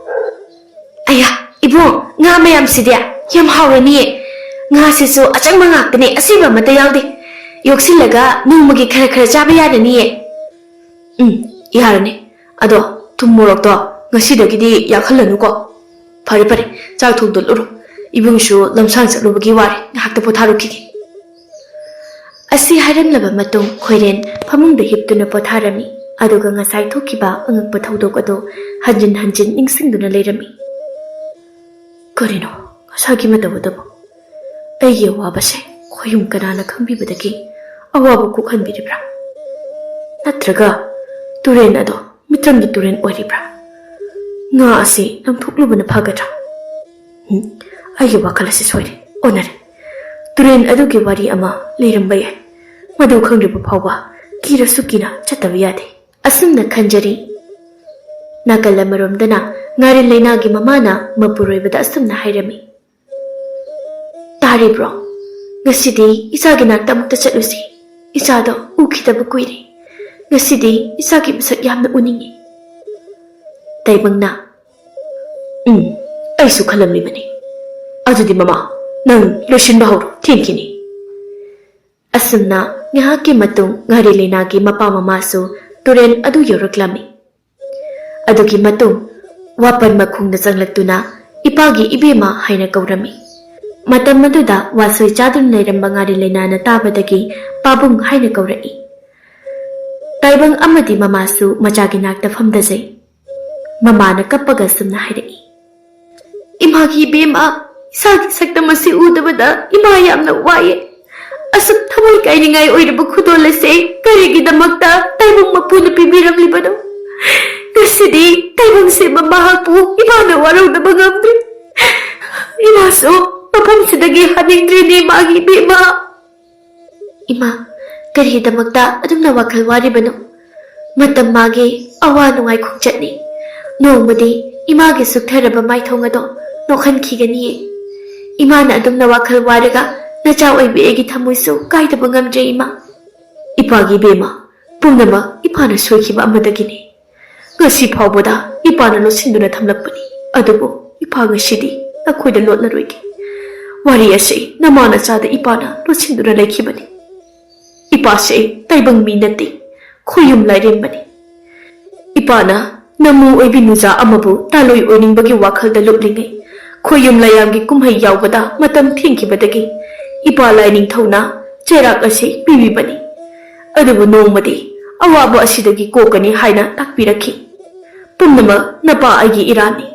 "ꯑꯌꯥ, ꯏꯕꯨꯡ, ꯉꯥ ꯃꯌꯥꯝꯁꯤꯗꯤ ꯌꯥꯝ ꯍꯥꯎꯔꯅꯤꯌꯦ꯫ ꯉꯥꯁꯤꯁꯨ ꯑꯆꯪꯕ ꯉꯥꯛꯇꯅꯦ, ꯑꯁꯤꯕ ꯑꯃꯠꯇ ꯌꯥꯎꯗꯦ꯫ ꯌꯣꯛꯁꯤꯜꯂꯒ ꯅꯣꯡꯃꯒꯤ ꯈꯔ ꯈꯔ ꯆꯥꯕ ꯌꯥꯔꯅꯤꯌꯦ꯫" "ꯎꯝ, ꯌꯥꯔꯅꯤ꯫ ꯑꯗꯣ ꯊꯨꯝ ꯃꯣꯔꯣꯛꯇꯣ ꯉꯁꯤꯗꯒꯤꯗꯤ ꯌꯥꯛꯍꯜꯂꯅꯨꯀꯣ꯫ ꯐꯔꯦ, ꯐꯔꯦ, ꯆꯥꯛ ꯊꯣꯡꯗꯣꯛꯂꯨꯔꯣ꯫ ꯏꯕꯨꯡꯁꯨ ꯂꯝꯁꯥꯡ ꯆꯠꯂꯨꯕꯒꯤ ꯋꯥꯔꯦ, ꯉꯥꯏꯍꯥꯛꯇ ꯄꯣꯊꯥꯔꯨꯈꯤꯒꯦ꯫" ꯑꯁꯤ ꯍꯥꯏꯔꯝꯂꯕ ꯃꯇꯨꯡ ꯈꯣꯏꯔꯦꯟ ꯐꯃꯨꯡꯗ ꯍꯤꯞꯇꯨꯅ ꯄꯣꯊꯥꯔꯝꯃꯤ꯫ ꯑꯗꯨꯒ ꯉꯁꯥꯏ ꯊꯣꯛꯈꯤꯕ ꯑꯉꯛꯄ ꯊꯧꯗꯣꯛ ꯑꯗꯨ ꯍꯟꯖꯤꯟ ꯍꯟꯖꯤꯟ ꯅꯤꯡꯁꯤꯡꯗꯨꯅ ꯂꯩꯔꯝꯃꯤ꯫ "ꯀꯔꯤꯅꯣ ꯉꯁꯥꯏꯒꯤ ꯃꯇꯧ ꯑꯗꯨꯕꯨ? ꯑꯩꯒꯤ ꯑꯋꯥꯕꯁꯦ ꯈꯣꯌꯨꯝ ꯀꯅꯥꯅ ꯈꯪꯕꯤꯕꯗꯒꯤ ꯑꯋꯥꯕ ꯀꯣꯛꯍꯟꯕꯤꯔꯤꯕ꯭ꯔꯥ? ꯅꯠꯇ꯭ꯔꯒ ꯇꯨꯔꯦꯟ ꯑꯗꯣ ꯃꯤꯇ꯭ꯔꯪꯒꯤ ꯇꯨꯔꯦꯟ ꯑꯣꯏꯔꯤꯕ꯭ꯔꯥ? ꯉꯥ ꯑꯁꯤ ꯂꯪꯊꯣꯛꯂꯨꯕꯅ ꯐꯒꯗ꯭ꯔꯥ? ꯎꯝ, ꯑꯩꯒꯤ ꯋꯥꯈꯜ ꯑꯁꯤ ꯁꯣꯏꯔꯦ, ꯑꯣꯟꯅꯔꯦ꯫ ꯇꯨꯔꯦꯟ ꯑꯗꯨꯒꯤ ꯋꯥꯔꯤ ꯑꯃ ꯂꯩꯔꯝꯕ ꯌꯥꯏ꯫ ꯃꯗꯨ ꯈꯪꯗ꯭ꯔꯤꯕ ꯐꯥꯎꯕ ꯀꯤꯔꯁꯨ ꯀꯤꯅ ꯆꯠꯇꯕ ꯌꯥꯗꯦ꯫ ꯑꯁꯨꯝꯅ ꯈꯟꯖꯔꯤ꯫ ꯅꯥꯀꯜ ꯑꯃꯔꯣꯝꯗꯅ ꯉꯥꯔꯤ ꯂꯩꯅꯥꯒꯤ ꯃꯃꯥꯅ ꯃꯄꯨꯔꯣꯏꯕꯗ ꯑꯁꯨꯝꯅ ꯍꯥꯏꯔꯝꯃꯤ, "ꯇꯥꯔꯤꯕ꯭ꯔꯣ? ꯉꯁꯤꯗꯤ ꯏꯆꯥꯒꯤ ꯅꯥꯛꯇ ꯑꯃꯨꯛꯇ ꯆꯠꯂꯨꯁꯤ꯫ ꯏꯆꯥꯗꯣ ꯎꯈꯤꯗꯕ ꯀꯨꯏꯔꯦ꯫ ꯉꯁꯤꯗꯤ ꯏꯆꯥꯒꯤ ꯃꯁꯛ ꯌꯥꯝꯅ ꯎꯅꯤꯡꯉꯤ꯫" ꯇꯥꯏꯕꯪꯅ, "ꯎꯝ, ꯑꯩꯁꯨ ꯈꯜꯂꯝꯃꯤꯕꯅꯤ꯫ ꯑꯗꯨꯗꯤ ꯃꯃꯥ, ꯅꯪ ꯂꯣꯏꯁꯤꯟꯕ ꯍꯧꯔꯣ, ꯊꯦꯡꯈꯤꯅꯤ꯫" ꯑꯁꯨꯝꯅ ꯉꯥꯏꯍꯥꯛꯀꯤ ꯃꯇꯨꯡ ꯉꯥꯔꯤ ꯂꯩꯅꯥꯒꯤ ꯃꯄꯥ ꯃꯃꯥꯁꯨ ꯇꯨꯔꯦꯜ ꯑꯗꯨ ꯌꯧꯔꯛꯂꯝꯃꯤ꯫ ꯑꯗꯨꯒꯤ ꯃꯇꯨꯡ ꯋꯥꯄꯟ ꯃꯈꯣꯡꯗ ꯆꯪꯂꯛꯇꯨꯅ ꯏꯄꯥꯒꯤ ꯏꯕꯦꯝꯃ ꯍꯥꯏꯅ ꯀꯧꯔꯝꯃꯤ꯫ ꯃꯇꯝ ꯑꯗꯨꯗ ꯋꯥꯁꯣꯏ ꯆꯥꯗꯨꯅ ꯂꯩꯔꯝꯕ ꯉꯥꯔꯤ ꯂꯩꯅꯥꯅ ꯇꯥꯕꯗꯒꯤ ꯄꯥꯕꯨꯡ ꯍꯥꯏꯅ ꯀꯧꯔꯛꯏ꯫ ꯇꯥꯏꯕꯪ ꯑꯃꯗꯤ ꯃꯃꯥꯁꯨ ꯃꯆꯥꯒꯤ ꯅꯥꯛꯇ ꯐꯝꯗꯖꯩ꯫ ꯃꯃꯥꯅ ꯀꯞꯄꯒ ꯑꯁꯨꯝꯅ ꯍꯥꯏꯔꯛꯏ, "ꯏꯃꯥꯒꯤ ꯏꯕꯦꯝꯃ, ꯏꯁꯥꯒꯤ ꯁꯛꯇꯝ ꯑꯁꯤ ꯎꯗꯕꯗ ꯏꯃꯥ ꯌꯥꯝꯅ ꯋꯥꯏꯌꯦ꯫ ꯑꯁꯨꯛ ꯊꯃꯣꯏ ꯀꯥꯏꯅꯤꯡꯉꯥꯏ ꯑꯣꯏꯔꯕ ꯈꯨꯗꯣꯜ ꯑꯁꯤ ꯀꯔꯤꯒꯤꯗꯃꯛꯇ ꯇꯥꯏꯕꯪ ꯃꯄꯨꯅ ꯄꯤꯕꯤꯔꯝꯂꯤꯕꯅꯣ? ꯉꯁꯤꯗꯤ ꯇꯥꯏꯕꯪ ꯁꯦꯝꯕ ꯃꯍꯥꯛꯄꯨ ꯏꯃꯥꯅ ꯋꯥꯔꯧꯗꯕ ꯉꯝꯗ꯭ꯔꯦ꯫ ꯏꯃꯥꯁꯨ ꯃꯐꯝꯁꯤꯗꯒꯤ ꯍꯥꯅꯤꯡꯗ꯭ꯔꯦꯅꯦ ꯏꯃꯥꯒꯤ ꯏꯕꯦꯝꯃ꯫" "ꯏꯃꯥ, ꯀꯔꯤꯒꯤꯗꯃꯛꯇ ꯑꯗꯨꯝꯅ ꯋꯥꯈꯜ ꯋꯥꯔꯤꯕꯅꯣ? ꯃꯇꯝ ꯃꯥꯒꯤ ꯑꯋꯥ ꯅꯨꯡꯉꯥꯏ ꯈꯣꯡꯆꯠꯅꯤ꯫ ꯅꯣꯡꯃꯗꯤ ꯏꯃꯥꯒꯤ ꯁꯨꯛꯊꯔꯕ ꯃꯥꯏꯊꯣꯡ ꯑꯗꯣ ꯅꯣꯛꯍꯟꯈꯤꯒꯅꯤꯌꯦ꯫ ꯏꯃꯥꯅ ꯑꯗꯨꯝꯅ ꯋꯥꯈꯜ ꯋꯥꯔꯒ ꯅꯆꯥ ꯑꯣꯏꯕꯤ ꯑꯩꯒꯤ ꯊꯃꯣꯏꯁꯨ ꯀꯥꯏꯗꯕ ꯉꯝꯗ꯭ꯔꯦ ꯏꯃꯥ꯫" "ꯏꯄꯥꯒꯤ ꯏꯕꯦꯝꯃ, ꯄꯨꯝꯅꯃꯛ ꯏꯄꯥꯅ ꯁꯣꯏꯈꯤꯕ ꯑꯃꯗꯒꯤꯅꯤ꯫ ꯉꯁꯤ ꯐꯥꯎꯕꯗ ꯏꯄꯥꯅ ꯂꯣꯠꯁꯤꯟꯗꯨꯅ ꯊꯝꯂꯛꯄꯅꯤ꯫ ꯑꯗꯨꯕꯨ ꯏꯄꯥ ꯉꯁꯤꯗꯤ ꯅꯈꯣꯏꯗ ꯂꯣꯠꯂꯔꯣꯏꯒꯦ꯫ ꯋꯥꯔꯤ ꯑꯁꯤ ꯅꯃꯥ ꯅꯆꯥꯗ ꯏꯄꯥꯅ ꯂꯣꯠꯁꯤꯟꯗꯨꯅ ꯂꯩꯈꯤꯕꯅꯤ꯫ ꯏꯄꯥꯁꯦ ꯇꯥꯏꯕꯪ ꯃꯤ ꯅꯠꯇꯦ, ꯈꯣꯌꯨꯝ ꯂꯥꯏꯔꯦꯝꯕꯅꯤ꯫ ꯏꯄꯥꯅ ꯅꯃꯨ ꯑꯣꯏꯕꯤ ꯅꯨꯖꯥ ꯑꯃꯕꯨ ꯇꯥꯂꯣꯏ ꯑꯣꯏꯅꯤꯡꯕꯒꯤ ꯋꯥꯈꯜꯗ ꯂꯨꯞꯂꯤꯉꯩ, ꯈꯣꯌꯨꯝ ꯂꯥꯏꯌꯥꯝꯒꯤ ꯀꯨꯝꯍꯩ ꯌꯥꯎꯕꯗ ꯃꯇꯝ ꯊꯦꯡꯈꯤꯕꯗꯒꯤ ꯏꯄꯥ ꯂꯥꯏꯅꯤꯡꯊꯧꯅ ꯆꯩꯔꯥꯛ ꯑꯁꯤ ꯄꯤꯕꯤꯕꯅꯤ꯫ ꯑꯗꯨꯕꯨ ꯅꯣꯡꯃꯗꯤ ꯑꯋꯥꯕ ꯑꯁꯤꯗꯒꯤ ꯀꯣꯛꯀꯅꯤ ꯍꯥꯏꯅ ꯇꯥꯛꯄꯤꯔꯛꯈꯤ꯫ ꯄꯨꯝꯅꯃꯛ ꯅꯄꯥ ꯑꯩꯒꯤ ꯏꯔꯥꯟꯅꯤ꯫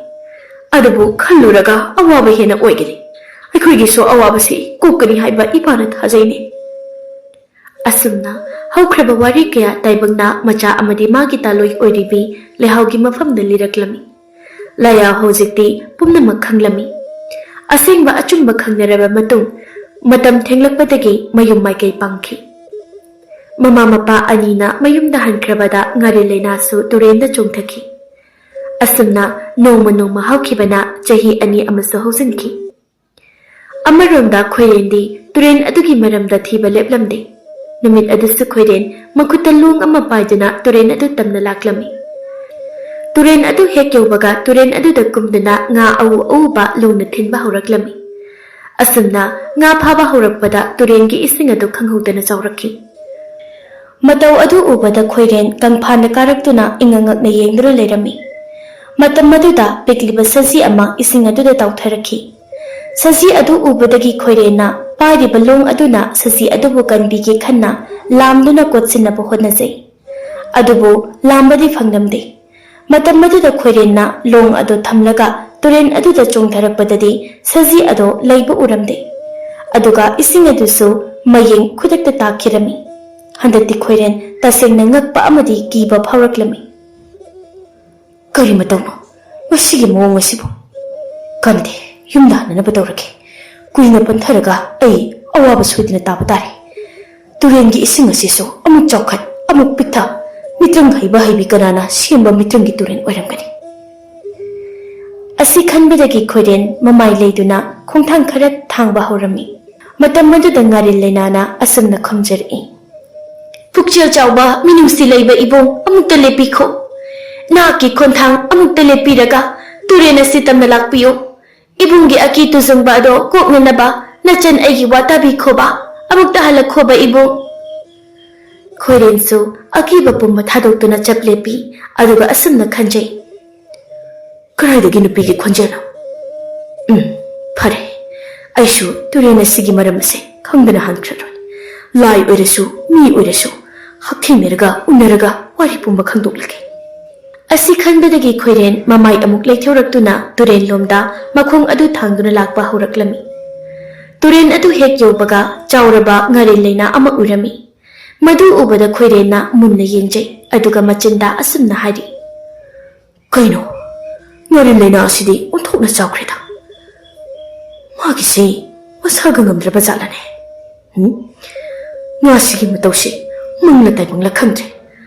ꯑꯗꯨꯕꯨ ꯈꯜꯂꯨꯔꯒ ꯑꯋꯥꯕ ꯍꯦꯟꯅ ꯑꯣꯏꯒꯅꯤ꯫ ꯑꯩꯈꯣꯏꯒꯤꯁꯨ ꯑꯋꯥꯕꯁꯤ ꯀꯣꯛꯀꯅꯤ ꯍꯥꯏꯕ ꯏꯄꯥꯅ ꯊꯥꯖꯩꯅꯦ꯫" ꯑꯁꯨꯝꯅ ꯍꯧꯈ꯭ꯔꯕ ꯋꯥꯔꯤ ꯀꯌꯥ ꯇꯥꯏꯕꯪꯅ ꯃꯆꯥ ꯑꯃꯗꯤ ꯃꯥꯒꯤ ꯇꯥꯂꯣꯏ ꯑꯣꯏꯔꯤꯕꯤ ꯂꯩꯍꯥꯎꯒꯤ ꯃꯐꯝꯗ ꯂꯤꯔꯛꯂꯝꯃꯤ꯫ ꯂꯥꯌꯥ ꯍꯧꯖꯤꯛꯇꯤ ꯄꯨꯝꯅꯃꯛ ꯈꯪꯂꯝꯃꯤ꯫ ꯑꯁꯦꯡꯕ ꯑꯆꯨꯝꯕ ꯈꯪꯅꯔꯕ ꯃꯇꯨꯡ ꯃꯇꯝ ꯊꯦꯡꯂꯛꯄꯗꯒꯤ ꯃꯌꯨꯝ ꯃꯥꯏꯀꯩ ꯄꯥꯡꯈꯤ꯫ ꯃꯃꯥ ꯃꯄꯥ ꯑꯅꯤꯅ ꯃꯌꯨꯝꯗ ꯍꯟꯈ꯭ꯔꯕꯗ ꯉꯥꯔꯦꯜ ꯂꯩꯅꯥꯁꯨ ꯇꯨꯔꯦꯟꯗ ꯆꯣꯡꯊꯈꯤ꯫ ꯑꯁꯨꯝꯅ ꯅꯣꯡꯃ ꯅꯣꯡꯃ ꯍꯧꯈꯤꯕꯅ ꯆꯍꯤ ꯑꯅꯤ ꯑꯃꯁꯨ ꯍꯧꯖꯤꯟꯈꯤ꯫ ꯑꯃꯔꯣꯝꯗ ꯈꯣꯏꯔꯦꯟꯗꯤ ꯇꯨꯔꯦꯟ ꯑꯗꯨꯒꯤ ꯃꯔꯝꯗ ꯊꯤꯕ ꯂꯦꯞꯂꯝꯗꯦ꯫ ꯅꯨꯃꯤꯠ ꯑꯗꯨꯁꯨ ꯈꯣꯏꯔꯦꯟ ꯃꯈꯨꯠꯇ ꯂꯣꯡ ꯑꯃ ꯄꯥꯏꯗꯨꯅ ꯇꯨꯔꯦꯟ ꯑꯗꯨ ꯇꯝꯅ ꯂꯥꯛꯂꯝꯃꯤ꯫ ꯇꯨꯔꯦꯟ ꯑꯗꯨ ꯍꯦꯛ ꯌꯧꯕꯒ ꯇꯨꯔꯦꯟ ꯑꯗꯨꯗ ꯀꯨꯝꯗꯨꯅ ꯉꯥ ꯑꯎ ꯑꯎꯕ ꯂꯣꯡꯅ ꯊꯤꯟꯕ ꯍꯧꯔꯛꯂꯝꯃꯤ꯫ ꯑꯁꯨꯝꯅ ꯉꯥ ꯐꯥꯕ ꯍꯧꯔꯛꯄꯗ ꯇꯨꯔꯦꯟꯒꯤ ꯏꯁꯤꯡ ꯑꯗꯨ ꯈꯪꯍꯧꯗꯅ ꯆꯥꯎꯔꯛꯈꯤ꯫ ꯃꯇꯧ ꯑꯗꯨ ꯎꯕꯗ ꯈꯣꯏꯔꯦꯟ ꯀꯪꯐꯥꯟꯗ ꯀꯥꯔꯛꯇꯨꯅ ꯏꯉꯛ ꯉꯛꯅ ꯌꯦꯡꯗꯨꯅ ꯂꯩꯔꯝꯃꯤ꯫ ꯃꯇꯝ ꯑꯗꯨꯗ ꯄꯤꯛꯂꯤꯕ ꯁꯖꯤ ꯑꯃ ꯏꯁꯤꯡ ꯑꯗꯨꯗ ꯇꯥꯎꯊꯔꯛꯈꯤ꯫ ꯁꯖꯤ ꯑꯗꯨ ꯎꯕꯗꯒꯤ ꯈꯣꯏꯔꯦꯟꯅ ꯄꯥꯏꯔꯤꯕ ꯂꯣꯡ ꯑꯗꯨꯅ ꯁꯖꯤ ꯑꯗꯨꯕꯨ ꯀꯟꯕꯤꯒꯦ ꯈꯟꯅ ꯂꯥꯝꯗꯨꯅ ꯀꯣꯠꯁꯤꯟꯅꯕ ꯍꯣꯠꯅꯖꯩ꯫ ꯑꯗꯨꯕꯨ ꯂꯥꯝꯕꯗꯤ ꯐꯪꯂꯝꯗꯦ꯫ ꯃꯇꯝ ꯑꯗꯨꯗ ꯈꯣꯏꯔꯦꯟꯅ ꯂꯣꯡ ꯑꯗꯨ ꯊꯝꯂꯒ ꯇꯨꯔꯦꯟ ꯑꯗꯨꯗ ꯆꯣꯡꯊꯔꯛꯄꯗꯗꯤ ꯁꯖꯤ ꯑꯗꯣ ꯂꯩꯕ ꯎꯔꯝꯗꯦ꯫ ꯑꯗꯨꯒ ꯏꯁꯤꯡ ꯑꯗꯨꯁꯨ ꯃꯌꯦꯡ ꯈꯨꯗꯛꯇ ꯇꯥꯈꯤꯔꯝꯃꯤ꯫ ꯍꯟꯗꯛꯇꯤ ꯈꯣꯏꯔꯦꯟ ꯇꯁꯦꯡꯅ ꯉꯛꯄ ꯑꯃꯗꯤ ꯀꯤꯕ ꯐꯥꯎꯔꯛꯂꯝꯃꯤ꯫ "ꯀꯔꯤ ꯃꯇꯧꯅꯣ ꯃꯁꯤꯒꯤ ꯃꯑꯣꯡ ꯑꯁꯤꯕꯨ? ꯀꯟꯗꯦ, ꯌꯨꯝꯗ ꯍꯟꯅꯅꯕ ꯇꯧꯔꯒꯦ꯫ ꯀꯨꯏꯅ ꯄꯟꯊꯔꯒ ꯑꯩ ꯑꯋꯥꯕ ꯁꯣꯏꯗꯅ ꯇꯥꯕ ꯇꯥꯔꯦ꯫ ꯇꯨꯔꯦꯟꯒꯤ ꯏꯁꯤꯡ ꯑꯁꯤꯁꯨ ꯑꯃꯨꯛ ꯆꯥꯎꯈꯠ, ꯑꯃꯨꯛ ꯄꯤꯛꯊ꯫ ꯃꯤꯇ꯭ꯔꯪ ꯍꯩꯕ ꯍꯩꯕꯤ ꯀꯅꯥꯅ ꯁꯦꯝꯕ ꯃꯤꯇ꯭ꯔꯪꯒꯤ ꯇꯨꯔꯦꯟ ꯑꯣꯏꯔꯝꯒꯅꯤ?" ꯑꯁꯤ ꯈꯟꯕꯗꯒꯤ ꯈꯣꯏꯔꯦꯟ ꯃꯃꯥꯏ ꯂꯩꯗꯨꯅ ꯈꯣꯡꯊꯥꯡ ꯈꯔ ꯊꯥꯡꯕ ꯍꯧꯔꯝꯃꯤ꯫ ꯃꯇꯝ ꯑꯗꯨꯗ ꯉꯥꯔꯦꯜ ꯂꯩꯅꯥꯅ ꯑꯁꯨꯝꯅ ꯈꯨꯝꯖꯔꯛꯏ, "ꯄꯨꯛꯆꯦꯜ ꯆꯥꯎꯕ, ꯃꯤꯅꯨꯡꯁꯤ ꯂꯩꯕ ꯏꯕꯨꯡ, ꯑꯃꯨꯛꯇ ꯂꯦꯞꯄꯤꯈꯣ꯫ ꯅꯍꯥꯛꯀꯤ ꯈꯣꯟꯊꯥꯡ ꯑꯃꯨꯛꯇ ꯂꯦꯞꯄꯤꯔꯒ ꯇꯨꯔꯦꯟ ꯑꯁꯤ ꯇꯝꯅ ꯂꯥꯛꯄꯤꯌꯨ꯫ ꯏꯕꯨꯡꯒꯤ ꯑꯀꯤ ꯇꯨꯖꯨꯡꯕ ꯑꯗꯣ ꯀꯣꯛꯅꯅꯕ ꯅꯆꯟ ꯑꯩꯒꯤ ꯋꯥ ꯇꯥꯕꯤꯈꯣꯕ꯫ ꯑꯃꯨꯛꯇ ꯍꯜꯂꯛꯈꯣꯕ ꯏꯕꯨꯡ꯫" ꯈꯣꯏꯔꯦꯟꯁꯨ ꯑꯀꯤꯕ ꯄꯨꯝꯕ ꯊꯥꯗꯣꯛꯇꯨꯅ ꯆꯞ ꯂꯦꯞꯄꯤ꯫ ꯑꯗꯨꯒ ꯑꯁꯨꯝꯅ ꯈꯟꯖꯩ, "ꯀꯗꯥꯏꯗꯒꯤ ꯅꯨꯄꯤꯒꯤ ꯈꯣꯟꯖꯦꯜꯅꯣ? ꯎꯝ, ꯐꯔꯦ, ꯑꯩꯁꯨ ꯇꯨꯔꯦꯟ ꯑꯁꯤꯒꯤ ꯃꯔꯝ ꯑꯁꯦ ꯈꯪꯗꯅ ꯍꯟꯈ꯭ꯔꯔꯣꯏ꯫ ꯂꯥꯏ ꯑꯣꯏꯔꯁꯨ, ꯃꯤ ꯑꯣꯏꯔꯁꯨ, ꯍꯛꯊꯦꯡꯅꯔꯒ, ꯎꯅꯔꯒ ꯋꯥꯔꯤ ꯄꯨꯝꯕ ꯈꯪꯗꯣꯛꯂꯒꯦ꯫" ꯑꯁꯤ ꯈꯟꯕꯗꯒꯤ ꯈꯣꯏꯔꯦꯟ ꯃꯃꯥꯏ ꯑꯃꯨꯛ ꯂꯩꯊꯣꯔꯛꯇꯨꯅ ꯇꯨꯔꯦꯟꯂꯣꯝꯗ ꯃꯈꯣꯡ ꯑꯗꯨ ꯊꯥꯡꯗꯨꯅ ꯂꯥꯛꯄ ꯍꯧꯔꯛꯂꯝꯃꯤ꯫ ꯇꯨꯔꯦꯟ ꯑꯗꯨ ꯍꯦꯛ ꯌꯧꯕꯒ ꯆꯥꯎꯔꯕ ꯉꯥꯔꯦꯟ ꯂꯩꯅꯥ ꯑꯃ ꯎꯔꯝꯃꯤ꯫ ꯃꯗꯨ ꯎꯕꯗ ꯈꯣꯏꯔꯦꯟꯅ ꯃꯨꯟꯅ ꯌꯦꯡꯖꯩ, ꯑꯗꯨꯒ ꯃꯆꯤꯟꯗ ꯑꯁꯨꯝꯅ ꯍꯥꯏꯔꯤ, "ꯀꯩꯅꯣ, ꯉꯥꯔꯦꯟ ꯂꯩꯅꯥ ꯑꯁꯤꯗꯤ ꯑꯣꯟꯊꯣꯛꯅ ꯆꯥꯎꯈ꯭ꯔꯦꯗ꯫ ꯃꯥꯒꯤꯁꯤ ꯃꯁꯥꯒ ꯉꯝꯗ꯭ꯔꯕ ꯖꯥꯠꯂꯅꯦ? ꯎꯝ? ꯉꯥꯁꯤꯒꯤ ꯃꯇꯧꯁꯤ ꯃꯪꯂ ꯇꯥꯏꯕꯪꯂ ꯈꯪꯗ꯭ꯔꯦ꯫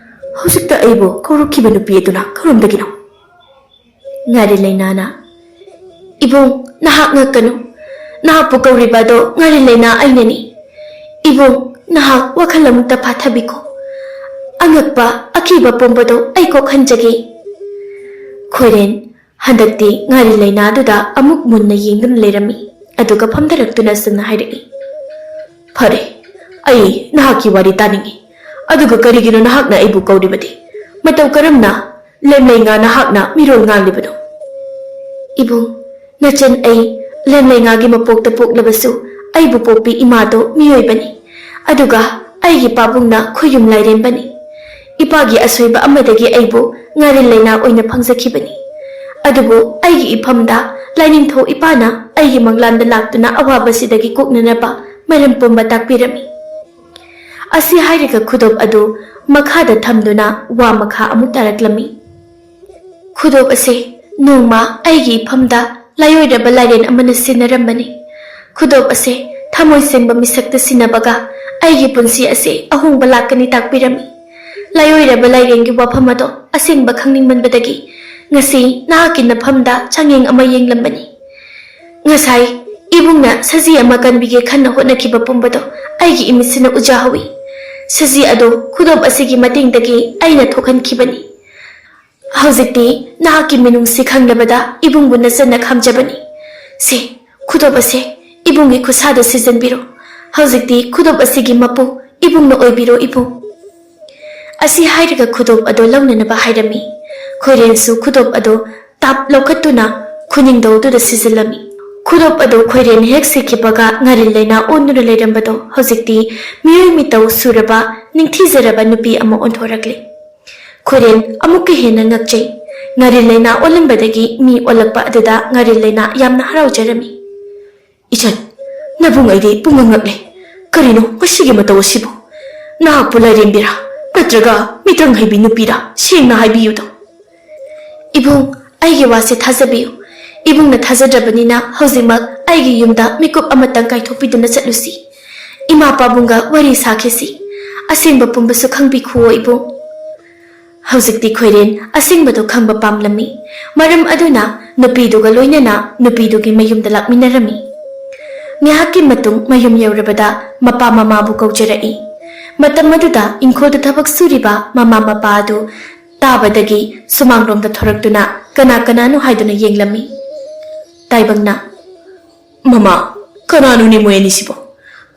ꯍꯧꯖꯤꯛꯇ ꯑꯩꯕꯨ ꯀꯧꯔꯛꯈꯤꯕ ꯅꯨꯄꯤ ꯑꯗꯨꯅ ꯀꯔꯣꯝꯗꯒꯤꯅꯣ? ꯉꯥꯔꯤ ꯂꯩꯅꯥꯅ, "ꯏꯕꯨꯡ, ꯅꯍꯥꯛ ꯉꯛꯀꯅꯨ꯫ ꯅꯍꯥꯛꯄꯨ ꯀꯧꯔꯤꯕ ꯑꯗꯣ ꯉꯥꯔꯤ ꯂꯩꯅꯥ ꯑꯩꯅꯅꯤ꯫ ꯏꯕꯨꯡ, ꯅꯍꯥꯛ ꯋꯥꯈꯜ ꯑꯃꯨꯛꯇ ꯐꯥꯊꯕꯤꯈꯣ꯫ ꯑꯉꯛꯄ, ꯑꯀꯤꯕ ꯄꯨꯝꯕꯗꯣ ꯑꯩ ꯀꯣꯛꯍꯟꯖꯒꯦ꯫" ꯈꯣꯏꯔꯦꯟ ꯍꯟꯗꯛꯇꯤ ꯉꯥꯔꯤ ꯂꯩꯅꯥꯗꯨꯗ ꯑꯃꯨꯛ ꯃꯨꯟꯅ ꯌꯦꯡꯗꯨꯅ ꯂꯩꯔꯝꯃꯤ꯫ ꯑꯗꯨꯒ ꯐꯝꯊꯔꯛꯇꯨꯅ ꯁꯨꯝꯅ ꯍꯥꯏꯔꯛꯏ, "ꯐꯔꯦ, ꯑꯩ ꯅꯍꯥꯛꯀꯤ ꯋꯥꯔꯤ ꯇꯥꯅꯤꯡꯏ꯫ ꯑꯗꯨꯒ ꯀꯔꯤꯒꯤꯅꯣ ꯅꯍꯥꯛꯅ ꯑꯩꯕꯨ ꯀꯧꯔꯤꯕꯗꯤ? ꯃꯇꯧ ꯀꯔꯝꯅ ꯂꯦꯝꯂꯩꯉꯥ ꯅꯍꯥꯛꯅ ꯃꯤꯔꯣꯜ ꯉꯥꯡꯂꯤꯕꯅꯣ?" "ꯏꯕꯨꯡ, ꯅꯆꯟ ꯑꯩ ꯂꯦꯝꯂꯩꯉꯥꯒꯤ ꯃꯄꯣꯛꯇ ꯄꯣꯛꯂꯕꯁꯨ, ꯑꯩꯕꯨ ꯄꯣꯛꯄꯤ ꯏꯃꯥꯗꯣ ꯃꯤꯑꯣꯏꯕꯅꯤ꯫ ꯑꯗꯨꯒ ꯑꯩꯒꯤ ꯄꯥꯕꯨꯡꯅ ꯈꯨꯌꯨꯝ ꯂꯥꯏꯔꯦꯝꯕꯅꯤ꯫ ꯏꯄꯥꯒꯤ ꯑꯁꯣꯏꯕ ꯑꯃꯗꯒꯤ ꯑꯩꯕꯨ ꯉꯥꯔꯤ ꯂꯩꯅꯥ ꯑꯣꯏꯅ ꯐꯪꯖꯈꯤꯕꯅꯤ꯫ ꯑꯗꯨꯕꯨ ꯑꯩꯒꯤ ꯏꯐꯝꯗ ꯂꯥꯏꯅꯤꯡꯊꯧ ꯏꯄꯥꯅ ꯑꯩꯒꯤ ꯃꯪꯂꯥꯟꯗ ꯂꯥꯛꯇꯨꯅ ꯑꯋꯥꯕꯁꯤꯗꯒꯤ ꯀꯣꯛꯅꯅꯕ ꯃꯔꯝ ꯄꯨꯝꯕ ꯇꯥꯛꯄꯤꯔꯝꯃꯤ꯫" ꯑꯁꯤ ꯍꯥꯏꯔꯒ ꯈꯨꯗꯣꯞ ꯑꯗꯨ ꯃꯈꯥꯗ ꯊꯝꯗꯨꯅ ꯋꯥ ꯃꯈꯥ ꯑꯃꯨꯛ ꯇꯥꯔꯛꯂꯝꯃꯤ꯫ "ꯈꯨꯗꯣꯞ ꯑꯁꯦ ꯅꯣꯡꯃ ꯑꯩꯒꯤ ꯏꯐꯝꯗ ꯂꯥꯏꯑꯣꯏꯔꯕ ꯂꯥꯏꯔꯦꯟ ꯑꯃꯅ ꯁꯤꯟꯅꯔꯝꯕꯅꯤ꯫ ꯈꯨꯗꯣꯞ ꯑꯁꯦ ꯊꯃꯣꯏ ꯁꯦꯡꯕ ꯃꯤꯁꯛꯇ ꯁꯤꯟꯅꯕꯒ ꯑꯩꯒꯤ ꯄꯨꯟꯁꯤ ꯑꯁꯦ ꯑꯍꯣꯡꯕ ꯂꯥꯛꯀꯅꯤ ꯇꯥꯛꯄꯤꯔꯝꯃꯤ꯫ ꯂꯥꯏꯑꯣꯏꯔꯕ ꯂꯥꯏꯔꯦꯟꯒꯤ ꯋꯥꯐꯝ ꯑꯗꯣ ꯑꯁꯦꯡꯕ ꯈꯪꯅꯤꯡꯃꯟꯕꯗꯒꯤ ꯉꯁꯤ ꯅꯍꯥꯛꯀꯤ ꯅꯐꯝꯗ ꯆꯥꯡꯌꯦꯡ ꯑꯃ ꯌꯦꯡꯂꯝꯕꯅꯤ꯫ ꯉꯁꯥꯏ ꯏꯕꯨꯡꯅ ꯁꯖꯤ ꯑꯃ ꯀꯟꯕꯤꯒꯦ ꯈꯟꯅ ꯍꯣꯠꯅꯈꯤꯕ ꯄꯨꯝꯕꯗꯣ ꯑꯩꯒꯤ ꯏꯃꯤꯠꯁꯤꯅ ꯎꯖꯍꯧꯏ꯫ ꯁꯖꯤ ꯑꯗꯣ ꯈꯨꯗꯣꯞ ꯑꯁꯤꯒꯤ ꯃꯇꯦꯡꯗꯒꯤ ꯑꯩꯅ ꯊꯣꯛꯍꯟꯈꯤꯕꯅꯤ꯫ ꯍꯧꯖꯤꯛꯇꯤ ꯅꯍꯥꯛꯀꯤ ꯃꯤꯅꯨꯡꯁꯤ ꯈꯪꯂꯕꯗ ꯏꯕꯨꯡꯕꯨ ꯅꯆꯟꯅ ꯈꯥꯝꯖꯕꯅꯤ꯫ ꯁꯦ, ꯈꯨꯗꯣꯞ ꯑꯁꯦ ꯏꯕꯨꯡꯒꯤ ꯈꯨꯠꯁꯥꯗ ꯁꯤꯖꯤꯟꯕꯤꯔꯣ꯫ ꯍꯧꯖꯤꯛꯇꯤ ꯈꯨꯗꯣꯞ ꯑꯁꯤꯒꯤ ꯃꯄꯨ ꯏꯕꯨꯡꯅ ꯑꯣꯏꯕꯤꯔꯣ, ꯏꯕꯨꯡ꯫" ꯑꯁꯤ ꯍꯥꯏꯔꯒ ꯈꯨꯗꯣꯞ ꯑꯗꯣ ꯂꯧꯅꯅꯕ ꯍꯥꯏꯔꯝꯃꯤ꯫ ꯈꯣꯏꯔꯦꯟꯁꯨ ꯈꯨꯗꯣꯞ ꯑꯗꯣ ꯇꯥꯞ ꯂꯧꯈꯠꯇꯨꯅ ꯈꯨꯅꯤꯡꯗꯧꯗꯨꯗ ꯁꯤꯖꯤꯜꯂꯝꯃꯤ꯫ ꯈꯨꯗꯣꯞ ꯑꯗꯣ ꯈꯣꯏꯔꯦꯟ ꯍꯦꯛ ꯁꯤꯈꯤꯕꯒ ꯉꯥꯔꯤ ꯂꯩꯅꯥ ꯑꯣꯟꯗꯨꯅ ꯂꯩꯔꯝꯕꯗꯣ ꯍꯧꯖꯤꯛꯇꯤ ꯃꯤꯑꯣꯏ ꯃꯤꯇꯧ ꯁꯨꯔꯕ, ꯅꯤꯡꯊꯤꯖꯔꯕ ꯅꯨꯄꯤ ꯑꯃ ꯑꯣꯟꯊꯣꯔꯛꯂꯦ꯫ ꯈꯣꯏꯔꯦꯟ ꯑꯃꯨꯛꯀ ꯍꯦꯟꯅ ꯉꯛꯆꯩ꯫ ꯉꯥꯔꯤ ꯂꯩꯅꯥ ꯑꯣꯜꯂꯝꯕꯗꯒꯤ ꯃꯤ ꯑꯣꯜꯂꯛꯄ ꯑꯗꯨꯗ ꯉꯥꯔꯤ ꯂꯩꯅꯥ ꯌꯥꯝꯅ ꯍꯔꯥꯎꯖꯔꯝꯃꯤ꯫ "ꯏꯆꯟ, ꯅꯕꯨꯡ ꯑꯩꯗꯤ ꯄꯨꯡꯉꯛ ꯉꯛꯂꯦ꯫ ꯀꯔꯤꯅꯣ ꯃꯁꯤꯒꯤ ꯃꯇꯧ ꯑꯁꯤꯕꯨ? ꯅꯍꯥꯛꯄꯨ ꯂꯥꯏꯔꯦꯝꯕꯤꯔꯥ? ꯅꯠꯇ꯭ꯔꯒ ꯃꯤꯇ꯭ꯔꯪ ꯍꯩꯕꯤ ꯅꯨꯄꯤꯔꯥ? ꯁꯦꯡꯅ ꯍꯥꯏꯕꯤꯌꯨꯗꯣ꯫" "ꯏꯕꯨꯡ, ꯑꯩꯒꯤ ꯋꯥꯁꯦ ꯊꯥꯖꯕꯤꯌꯨ꯫ ꯏꯕꯨꯡꯅ ꯊꯥꯖꯗ꯭ꯔꯕꯅꯤꯅ ꯍꯧꯖꯤꯛꯃꯛ ꯑꯩꯒꯤ ꯌꯨꯝꯗ ꯃꯤꯀꯨꯞ ꯑꯃꯇꯪ ꯀꯥꯏꯊꯣꯛꯄꯤꯗꯨꯅ ꯆꯠꯂꯨꯁꯤ꯫ ꯏꯃꯥ ꯄꯥꯕꯨꯡꯒ ꯋꯥꯔꯤ ꯁꯥꯈꯤꯁꯤ꯫ ꯑꯁꯦꯡꯕ ꯄꯨꯝꯕꯁꯨ ꯈꯪꯕꯤꯈꯨꯑꯣ ꯏꯕꯨꯡ꯫ ꯍꯧꯖꯤꯛꯇꯤ ꯈꯣꯏꯔꯦꯟ ꯑꯁꯦꯡꯕꯗꯨ ꯈꯪꯕ ꯄꯥꯝꯂꯝꯃꯤ꯫ ꯃꯔꯝ ꯑꯗꯨꯅ ꯅꯨꯄꯤꯗꯨꯒ ꯂꯣꯏꯅꯅ ꯅꯨꯄꯤꯗꯨꯒꯤ ꯃꯌꯨꯝꯗ ꯂꯥꯛꯃꯤꯟꯅꯔꯝꯃꯤ꯫ ꯉꯥꯏꯍꯥꯛꯀꯤ ꯃꯇꯨꯡ ꯃꯌꯨꯝ ꯌꯧꯔꯕꯗ ꯃꯄꯥ ꯃꯃꯥꯕꯨ ꯀꯧꯖꯔꯛꯏ꯫ ꯃꯇꯝ ꯑꯗꯨꯗ ꯏꯪꯈꯣꯜꯗ ꯊꯕꯛ ꯁꯨꯔꯤꯕ ꯃꯃꯥ ꯃꯄꯥ ꯑꯗꯨ ꯇꯥꯕꯗꯒꯤ ꯁꯨꯃꯥꯡꯂꯣꯝꯗ ꯊꯣꯔꯛꯇꯨꯅ ꯀꯅꯥ ꯀꯅꯥꯅꯣ ꯍꯥꯏꯗꯨꯅ ꯌꯦꯡꯂꯝꯃꯤ꯫ ꯇꯥꯏꯕꯪꯅ, "ꯃꯃꯥ, ꯀꯅꯥꯅꯣꯅꯦ ꯃꯣꯏ ꯑꯅꯤꯁꯤꯕꯣ?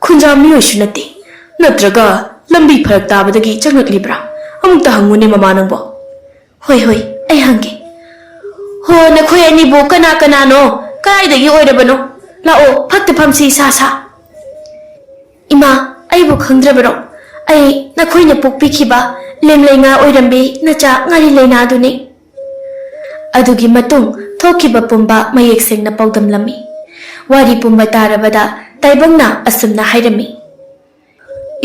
ꯈꯨꯟꯖꯥ ꯃꯤꯑꯣꯏꯁꯨ ꯅꯠꯇꯦ꯫ ꯅꯠꯇ꯭ꯔꯒ ꯂꯝꯕꯤ ꯐꯔꯛ ꯇꯥꯕꯗꯒꯤ ꯆꯪꯂꯛꯂꯤꯕ꯭ꯔꯥ? ꯑꯃꯨꯛꯇ ꯍꯪꯉꯨꯅꯦ ꯃꯃꯥ ꯅꯪꯕꯣ꯫" "ꯍꯣꯏ, ꯍꯣꯏ, ꯑꯩ ꯍꯪꯒꯦ꯫ ꯍꯣ, ꯅꯈꯣꯏ ꯑꯅꯤꯕꯨ ꯀꯅꯥ ꯀꯅꯥꯅꯣ? ꯀꯗꯥꯏꯗꯒꯤ ꯑꯣꯏꯔꯕꯅꯣ? ꯂꯥꯛꯑꯣ, ꯐꯛꯇ ꯐꯝꯁꯤ ꯏꯁꯥ ꯁꯥ꯫" "ꯏꯃꯥ, ꯑꯩꯕꯨ ꯈꯪꯗ꯭ꯔꯕꯔꯣ? ꯑꯩ ꯅꯈꯣꯏꯅ ꯄꯣꯛꯄꯤꯈꯤꯕ ꯂꯦꯝꯂꯩꯉꯥ ꯑꯣꯏꯔꯝꯕꯤ ꯅꯆꯥ ꯉꯥꯔꯤ ꯂꯩꯅꯥꯗꯨꯅꯤ꯫" ꯑꯗꯨꯒꯤ ꯃꯇꯨꯡ ꯊꯣꯛꯈꯤꯕ ꯄꯨꯝꯕ ꯃꯌꯦꯛ ꯁꯦꯡꯅ ꯄꯥꯎꯗꯝꯂꯝꯃꯤ꯫ ꯋꯥꯔꯤ ꯄꯨꯝꯕ ꯇꯥꯔꯕꯗ ꯇꯥꯏꯕꯪꯅ ꯑꯁꯨꯝꯅ ꯍꯥꯏꯔꯝꯃꯤ꯫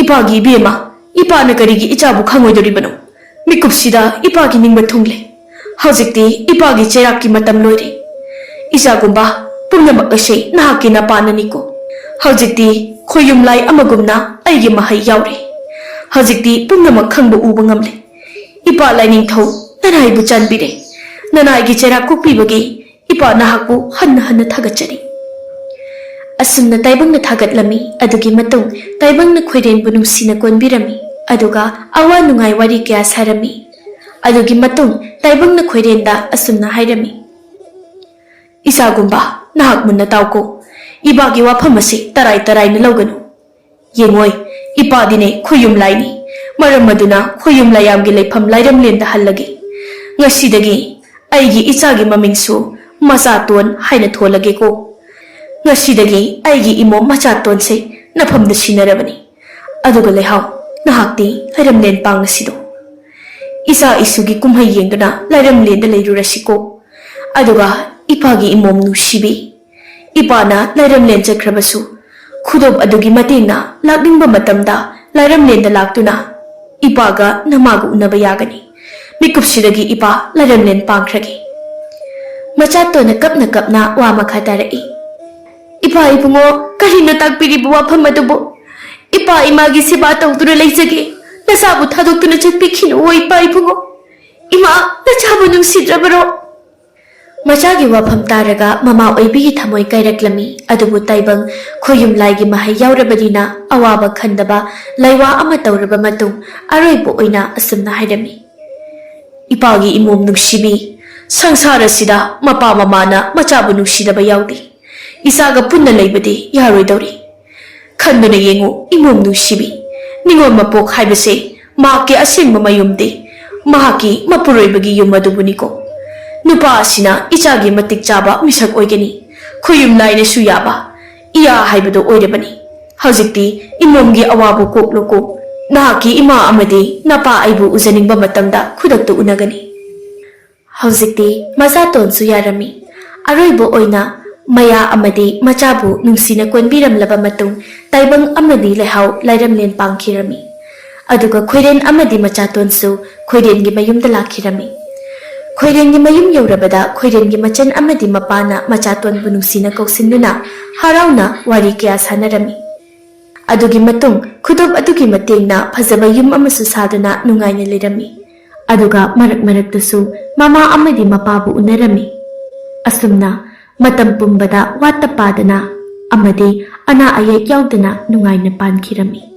"ꯏꯄꯥꯒꯤ ꯏꯕꯦꯝꯃ, ꯏꯄꯥꯅ ꯀꯔꯤꯒꯤ ꯏꯆꯥꯕꯨ ꯈꯪꯉꯣꯏꯗꯣꯔꯤꯕꯅꯣ? ꯃꯤꯀꯨꯞꯁꯤꯗ ꯏꯄꯥꯒꯤ ꯅꯤꯡꯕ ꯊꯨꯡꯂꯦ꯫ ꯍꯧꯖꯤꯛꯇꯤ ꯏꯄꯥꯒꯤ ꯆꯩꯔꯥꯛꯀꯤ ꯃꯇꯝ ꯂꯣꯏꯔꯦ꯫ ꯏꯆꯥꯒꯨꯝꯕ, ꯄꯨꯝꯅꯃꯛ ꯑꯁꯤ ꯅꯍꯥꯛꯀꯤ ꯅꯄꯥꯅꯅꯤꯀꯣ꯫ ꯍꯧꯖꯤꯛꯇꯤ ꯈꯣꯏꯌꯨꯝ ꯂꯥꯏ ꯑꯃꯒꯨꯝꯅ ꯑꯩꯒꯤ ꯃꯍꯩ ꯌꯥꯎꯔꯦ꯫ ꯍꯧꯖꯤꯛꯇꯤ ꯄꯨꯝꯅꯃꯛ ꯈꯪꯕ ꯎꯕ ꯉꯝꯂꯦ꯫ ꯏꯄꯥ ꯂꯥꯏꯅꯤꯡꯊꯧ ꯅꯅꯥꯏꯕꯨ ꯆꯥꯟꯕꯤꯔꯦ꯫ ꯅꯅꯥꯏꯒꯤ ꯆꯩꯔꯥꯛ ꯀꯣꯛꯄꯤꯕꯒꯤ ꯏꯄꯥ ꯅꯍꯥꯛꯄꯨ ꯍꯟꯅ ꯍꯟꯅ ꯊꯥꯒꯠꯆꯔꯤ꯫" ꯑꯁꯨꯝꯅ ꯇꯥꯏꯕꯪꯅ ꯊꯥꯒꯠꯂꯝꯃꯤ꯫ ꯑꯗꯨꯒꯤ ꯃꯇꯨꯡ ꯇꯥꯏꯕꯪꯅ ꯈꯣꯏꯔꯦꯟꯕꯨ ꯅꯨꯡꯁꯤꯅ ꯀꯣꯟꯕꯤꯔꯝꯃꯤ꯫ ꯑꯗꯨꯒ ꯑꯋꯥ ꯅꯨꯡꯉꯥꯏ ꯋꯥꯔꯤ ꯀꯌꯥ ꯁꯥꯔꯝꯃꯤ꯫ ꯑꯗꯨꯒꯤ ꯃꯇꯨꯡ ꯇꯥꯏꯕꯪꯅ ꯈꯣꯏꯔꯦꯟꯗ ꯑꯁꯨꯝꯅ ꯍꯥꯏꯔꯝꯃꯤ, "ꯏꯆꯥꯒꯨꯝꯕ, ꯅꯍꯥꯛ ꯃꯨꯟꯅ ꯇꯥꯎꯀꯣ꯫ ꯏꯄꯥꯒꯤ ꯋꯥꯐꯝ ꯑꯁꯤ ꯇꯔꯥꯏ ꯇꯔꯥꯏꯅ ꯂꯧꯒꯅꯨ꯫ ꯌꯦꯡꯉꯣꯏ, ꯏꯄꯥꯗꯤꯅꯦ ꯈꯣꯏꯌꯨꯝ ꯂꯥꯏꯅꯤ꯫ ꯃꯔꯝ ꯑꯗꯨꯅ ꯈꯣꯏꯌꯨꯝ ꯂꯥꯏꯌꯥꯝꯒꯤ ꯂꯩꯐꯝ ꯂꯥꯏꯔꯝꯂꯦꯟꯗ ꯍꯜꯂꯒꯦ꯫ ꯉꯁꯤꯗꯒꯤ ꯑꯩꯒꯤ ꯏꯆꯥꯒꯤ ꯃꯃꯤꯡꯁꯨ ꯃꯆꯥꯇꯣꯟ ꯍꯥꯏꯅ ꯊꯣꯜꯂꯒꯦꯀꯣ꯫ ꯉꯁꯤꯗꯒꯤ ꯑꯩꯒꯤ ꯏꯃꯣꯝ ꯃꯆꯥꯇꯣꯟꯁꯦ ꯅꯐꯝꯗ ꯁꯤꯟꯅꯔꯕꯅꯤ꯫ ꯑꯗꯨꯒ ꯂꯩꯍꯥꯎ, ꯅꯍꯥꯛꯇꯤ ꯂꯥꯏꯔꯝꯂꯦꯟ ꯄꯥꯡꯉꯁꯤꯗꯣ꯫ ꯏꯆꯥ ꯏꯁꯨꯒꯤ ꯀꯨꯝꯍꯩ ꯌꯦꯡꯗꯨꯅ ꯂꯥꯏꯔꯝꯂꯦꯟꯗ ꯂꯩꯔꯨꯔꯁꯤꯀꯣ꯫ ꯑꯗꯨꯒ ꯏꯄꯥꯒꯤ ꯏꯃꯣꯝ ꯅꯨꯡꯁꯤꯕꯤ, ꯏꯄꯥꯅ ꯂꯥꯏꯔꯝꯂꯦꯟ ꯆꯠꯈ꯭ꯔꯕꯁꯨ, ꯈꯨꯗꯣꯞ ꯑꯗꯨꯒꯤ ꯃꯇꯦꯡꯅ ꯂꯥꯛꯅꯤꯡꯕ ꯃꯇꯝꯗ ꯂꯥꯏꯔꯝꯂꯦꯟꯗ ꯂꯥꯛꯇꯨꯅ ꯏꯄꯥꯒ ꯅꯃꯥꯒ ꯎꯅꯕ ꯌꯥꯒꯅꯤ꯫ ꯃꯤꯀꯨꯞꯁꯤꯗꯒꯤ ꯏꯄꯥ ꯂꯥꯏꯔꯝꯂꯦꯟ ꯄꯥꯡꯈ꯭ꯔꯒꯦ꯫" ꯃꯆꯥꯇꯣꯟꯅ ꯀꯞꯅ ꯀꯞꯅ ꯋꯥ ꯃꯈꯥ ꯇꯥꯔꯛꯏ꯫ "ꯏꯄꯥ ꯏꯕꯨꯡꯉꯣ, ꯀꯔꯤꯅꯣ ꯇꯥꯛꯄꯤꯔꯤꯕ ꯋꯥꯐꯝ ꯑꯗꯨꯕꯨ? "ꯏꯄꯥ ꯏꯃꯥꯒꯤ ꯁꯦꯕꯥ ꯇꯧꯗꯨꯅ ꯂꯩꯖꯒꯦ꯫ ꯅꯆꯥꯕꯨ ꯊꯥꯗꯣꯛꯇꯨꯅ ꯆꯠꯄꯤꯈꯤꯅꯨ, ꯑꯣ ꯏꯄꯥ ꯏꯕꯨꯡꯉꯣ꯫ ꯏꯃꯥ, ꯅꯆꯥꯕꯨ ꯅꯨꯡꯁꯤꯗ꯭ꯔꯕꯔꯣ?" ꯃꯆꯥꯒꯤ ꯋꯥꯐꯝ ꯇꯥꯔꯒ ꯃꯃꯥ ꯑꯣꯏꯕꯤꯒꯤ ꯊꯃꯣꯏ ꯀꯥꯏꯔꯛꯂꯝꯃꯤ꯫ ꯑꯗꯨꯕꯨ ꯇꯥꯏꯕꯪ ꯈꯣꯌꯨꯝ ꯂꯥꯏꯒꯤ ꯃꯍꯩ ꯌꯥꯎꯔꯕꯅꯤꯅ ꯑꯋꯥꯕ ꯈꯟꯗꯕ, ꯂꯥꯏꯋꯥ ꯑꯃ ꯇꯧꯔꯕ ꯃꯇꯨꯡ ꯑꯔꯣꯏꯕ ꯑꯣꯏꯅ ꯑꯁꯨꯝꯅ ꯍꯥꯏꯔꯝꯃꯤ: "ꯏꯄꯥꯒꯤ ꯏꯃꯣꯝ ꯅꯨꯡꯁꯤꯕꯤ, ꯁꯪꯁꯥꯔ ꯑꯁꯤꯗ ꯃꯄꯥ ꯃꯃꯥꯅ ꯃꯆꯥꯕꯨ ꯅꯨꯡꯁꯤꯗꯕ ꯌꯥꯎꯗꯦ꯫ ꯏꯆꯥꯒ ꯄꯨꯟꯅ ꯂꯩꯕꯗꯤ ꯌꯥꯔꯣꯏꯗꯧꯔꯤ꯫ ꯈꯟꯗꯨꯅ ꯌꯦꯡꯉꯨ ꯏꯃꯣꯝ ꯅꯨꯡꯁꯤꯕꯤ, ꯅꯤꯉꯣꯜ ꯃꯄꯣꯛ ꯍꯥꯏꯕꯁꯦ ꯃꯍꯥꯛꯀꯤ ꯑꯁꯦꯡꯕ ꯃꯌꯨꯝꯗꯤ ꯃꯍꯥꯛꯀꯤ ꯃꯄꯨꯔꯣꯏꯕꯒꯤ ꯌꯨꯝ ꯑꯗꯨꯕꯨꯅꯤꯀꯣ꯫ ꯅꯨꯄꯥ ꯑꯁꯤꯅ ꯏꯆꯥꯒꯤ ꯃꯇꯤꯛ ꯆꯥꯕ ꯃꯤꯁꯛ ꯑꯣꯏꯒꯅꯤ꯫ ꯈꯣꯌꯨꯝ ꯂꯥꯏꯅꯁꯨ ꯌꯥꯕ ꯏꯌꯥ ꯍꯥꯏꯕꯗꯨ ꯑꯣꯏꯔꯕꯅꯤ꯫ ꯍꯧꯖꯤꯛꯇꯤ ꯏꯃꯣꯝꯒꯤ ꯑꯋꯥꯕ ꯀꯣꯛꯂꯨꯀꯣ꯫ ꯅꯍꯥꯛꯀꯤ ꯏꯃꯥ ꯑꯃꯗꯤ ꯅꯄꯥ ꯑꯩꯕꯨ ꯎꯖꯅꯤꯡꯕ ꯃꯇꯝꯗ ꯈꯨꯗꯛꯇ ꯎꯅꯒꯅꯤ"꯫ ꯍꯧꯖꯤꯛꯇꯤ ꯃꯆꯥꯇꯣꯟꯁꯨ ꯌꯥꯔꯝꯃꯤ꯫ ꯑꯔꯣꯏꯕ ꯑꯣꯏꯅ ꯃꯌꯥ ꯑꯃꯗꯤ ꯃꯆꯥꯕꯨ ꯅꯨꯡꯁꯤꯅ ꯀꯣꯟꯕꯤꯔꯝꯂꯕ ꯃꯇꯨꯡ ꯇꯥꯏꯕꯪ ꯑꯃꯗꯤ ꯂꯩꯍꯥꯎ ꯂꯥꯏꯔꯝꯂꯦꯟ ꯄꯥꯡꯈꯤꯔꯝꯃꯤ꯫ ꯑꯗꯨꯒ ꯈꯣꯏꯔꯦꯟ ꯑꯃꯗꯤ ꯃꯆꯥꯇꯣꯟꯁꯨ ꯈꯣꯏꯔꯦꯟꯒꯤ ꯃꯌꯨꯝꯗ ꯂꯥꯛꯈꯤꯔꯝꯃꯤ꯫ ꯈꯣꯏꯔꯦꯟꯒꯤ ꯃꯌꯨꯝ ꯌꯧꯔꯕꯗ ꯈꯣꯏꯔꯦꯟꯒꯤ ꯃꯆꯟ ꯑꯃꯗꯤ ꯃꯄꯥꯅ ꯃꯆꯥꯇꯣꯟꯕꯨ ꯅꯨꯡꯁꯤꯅ ꯀꯧꯁꯤꯟꯗꯨꯅ ꯍꯔꯥꯎꯅ ꯋꯥꯔꯤ ꯀꯌꯥ ꯁꯥꯟꯅꯔꯝꯃꯤ꯫ ꯑꯗꯨꯒꯤ ꯃꯇꯨꯡ ꯈꯨꯗꯣꯞ ꯑꯗꯨꯒꯤ ꯃꯇꯦꯡꯅ ꯐꯖꯕ ꯌꯨꯝ ꯑꯃꯁꯨ ꯁꯥꯗꯨꯅ ꯅꯨꯡꯉꯥꯏꯅ ꯂꯩꯔꯝꯃꯤ꯫ ꯑꯗꯨꯒ ꯃꯔꯛ ꯃꯔꯛꯇꯁꯨ ꯃꯃꯥ ꯑꯃꯗꯤ ꯃꯄꯥꯕꯨ ꯎꯅꯔꯝꯃꯤ꯫ ꯑꯁꯨꯝꯅ ꯃꯇꯝ ꯄꯨꯝꯕꯗ ꯋꯥꯠꯇ ꯄꯥꯗꯅ ꯑꯃꯗꯤ ꯑꯅꯥ ꯑꯌꯦꯛ ꯌꯥꯎꯗꯅ ꯅꯨꯡꯉꯥꯏꯅ ꯄꯥꯟꯈꯤꯔꯝꯃꯤ꯫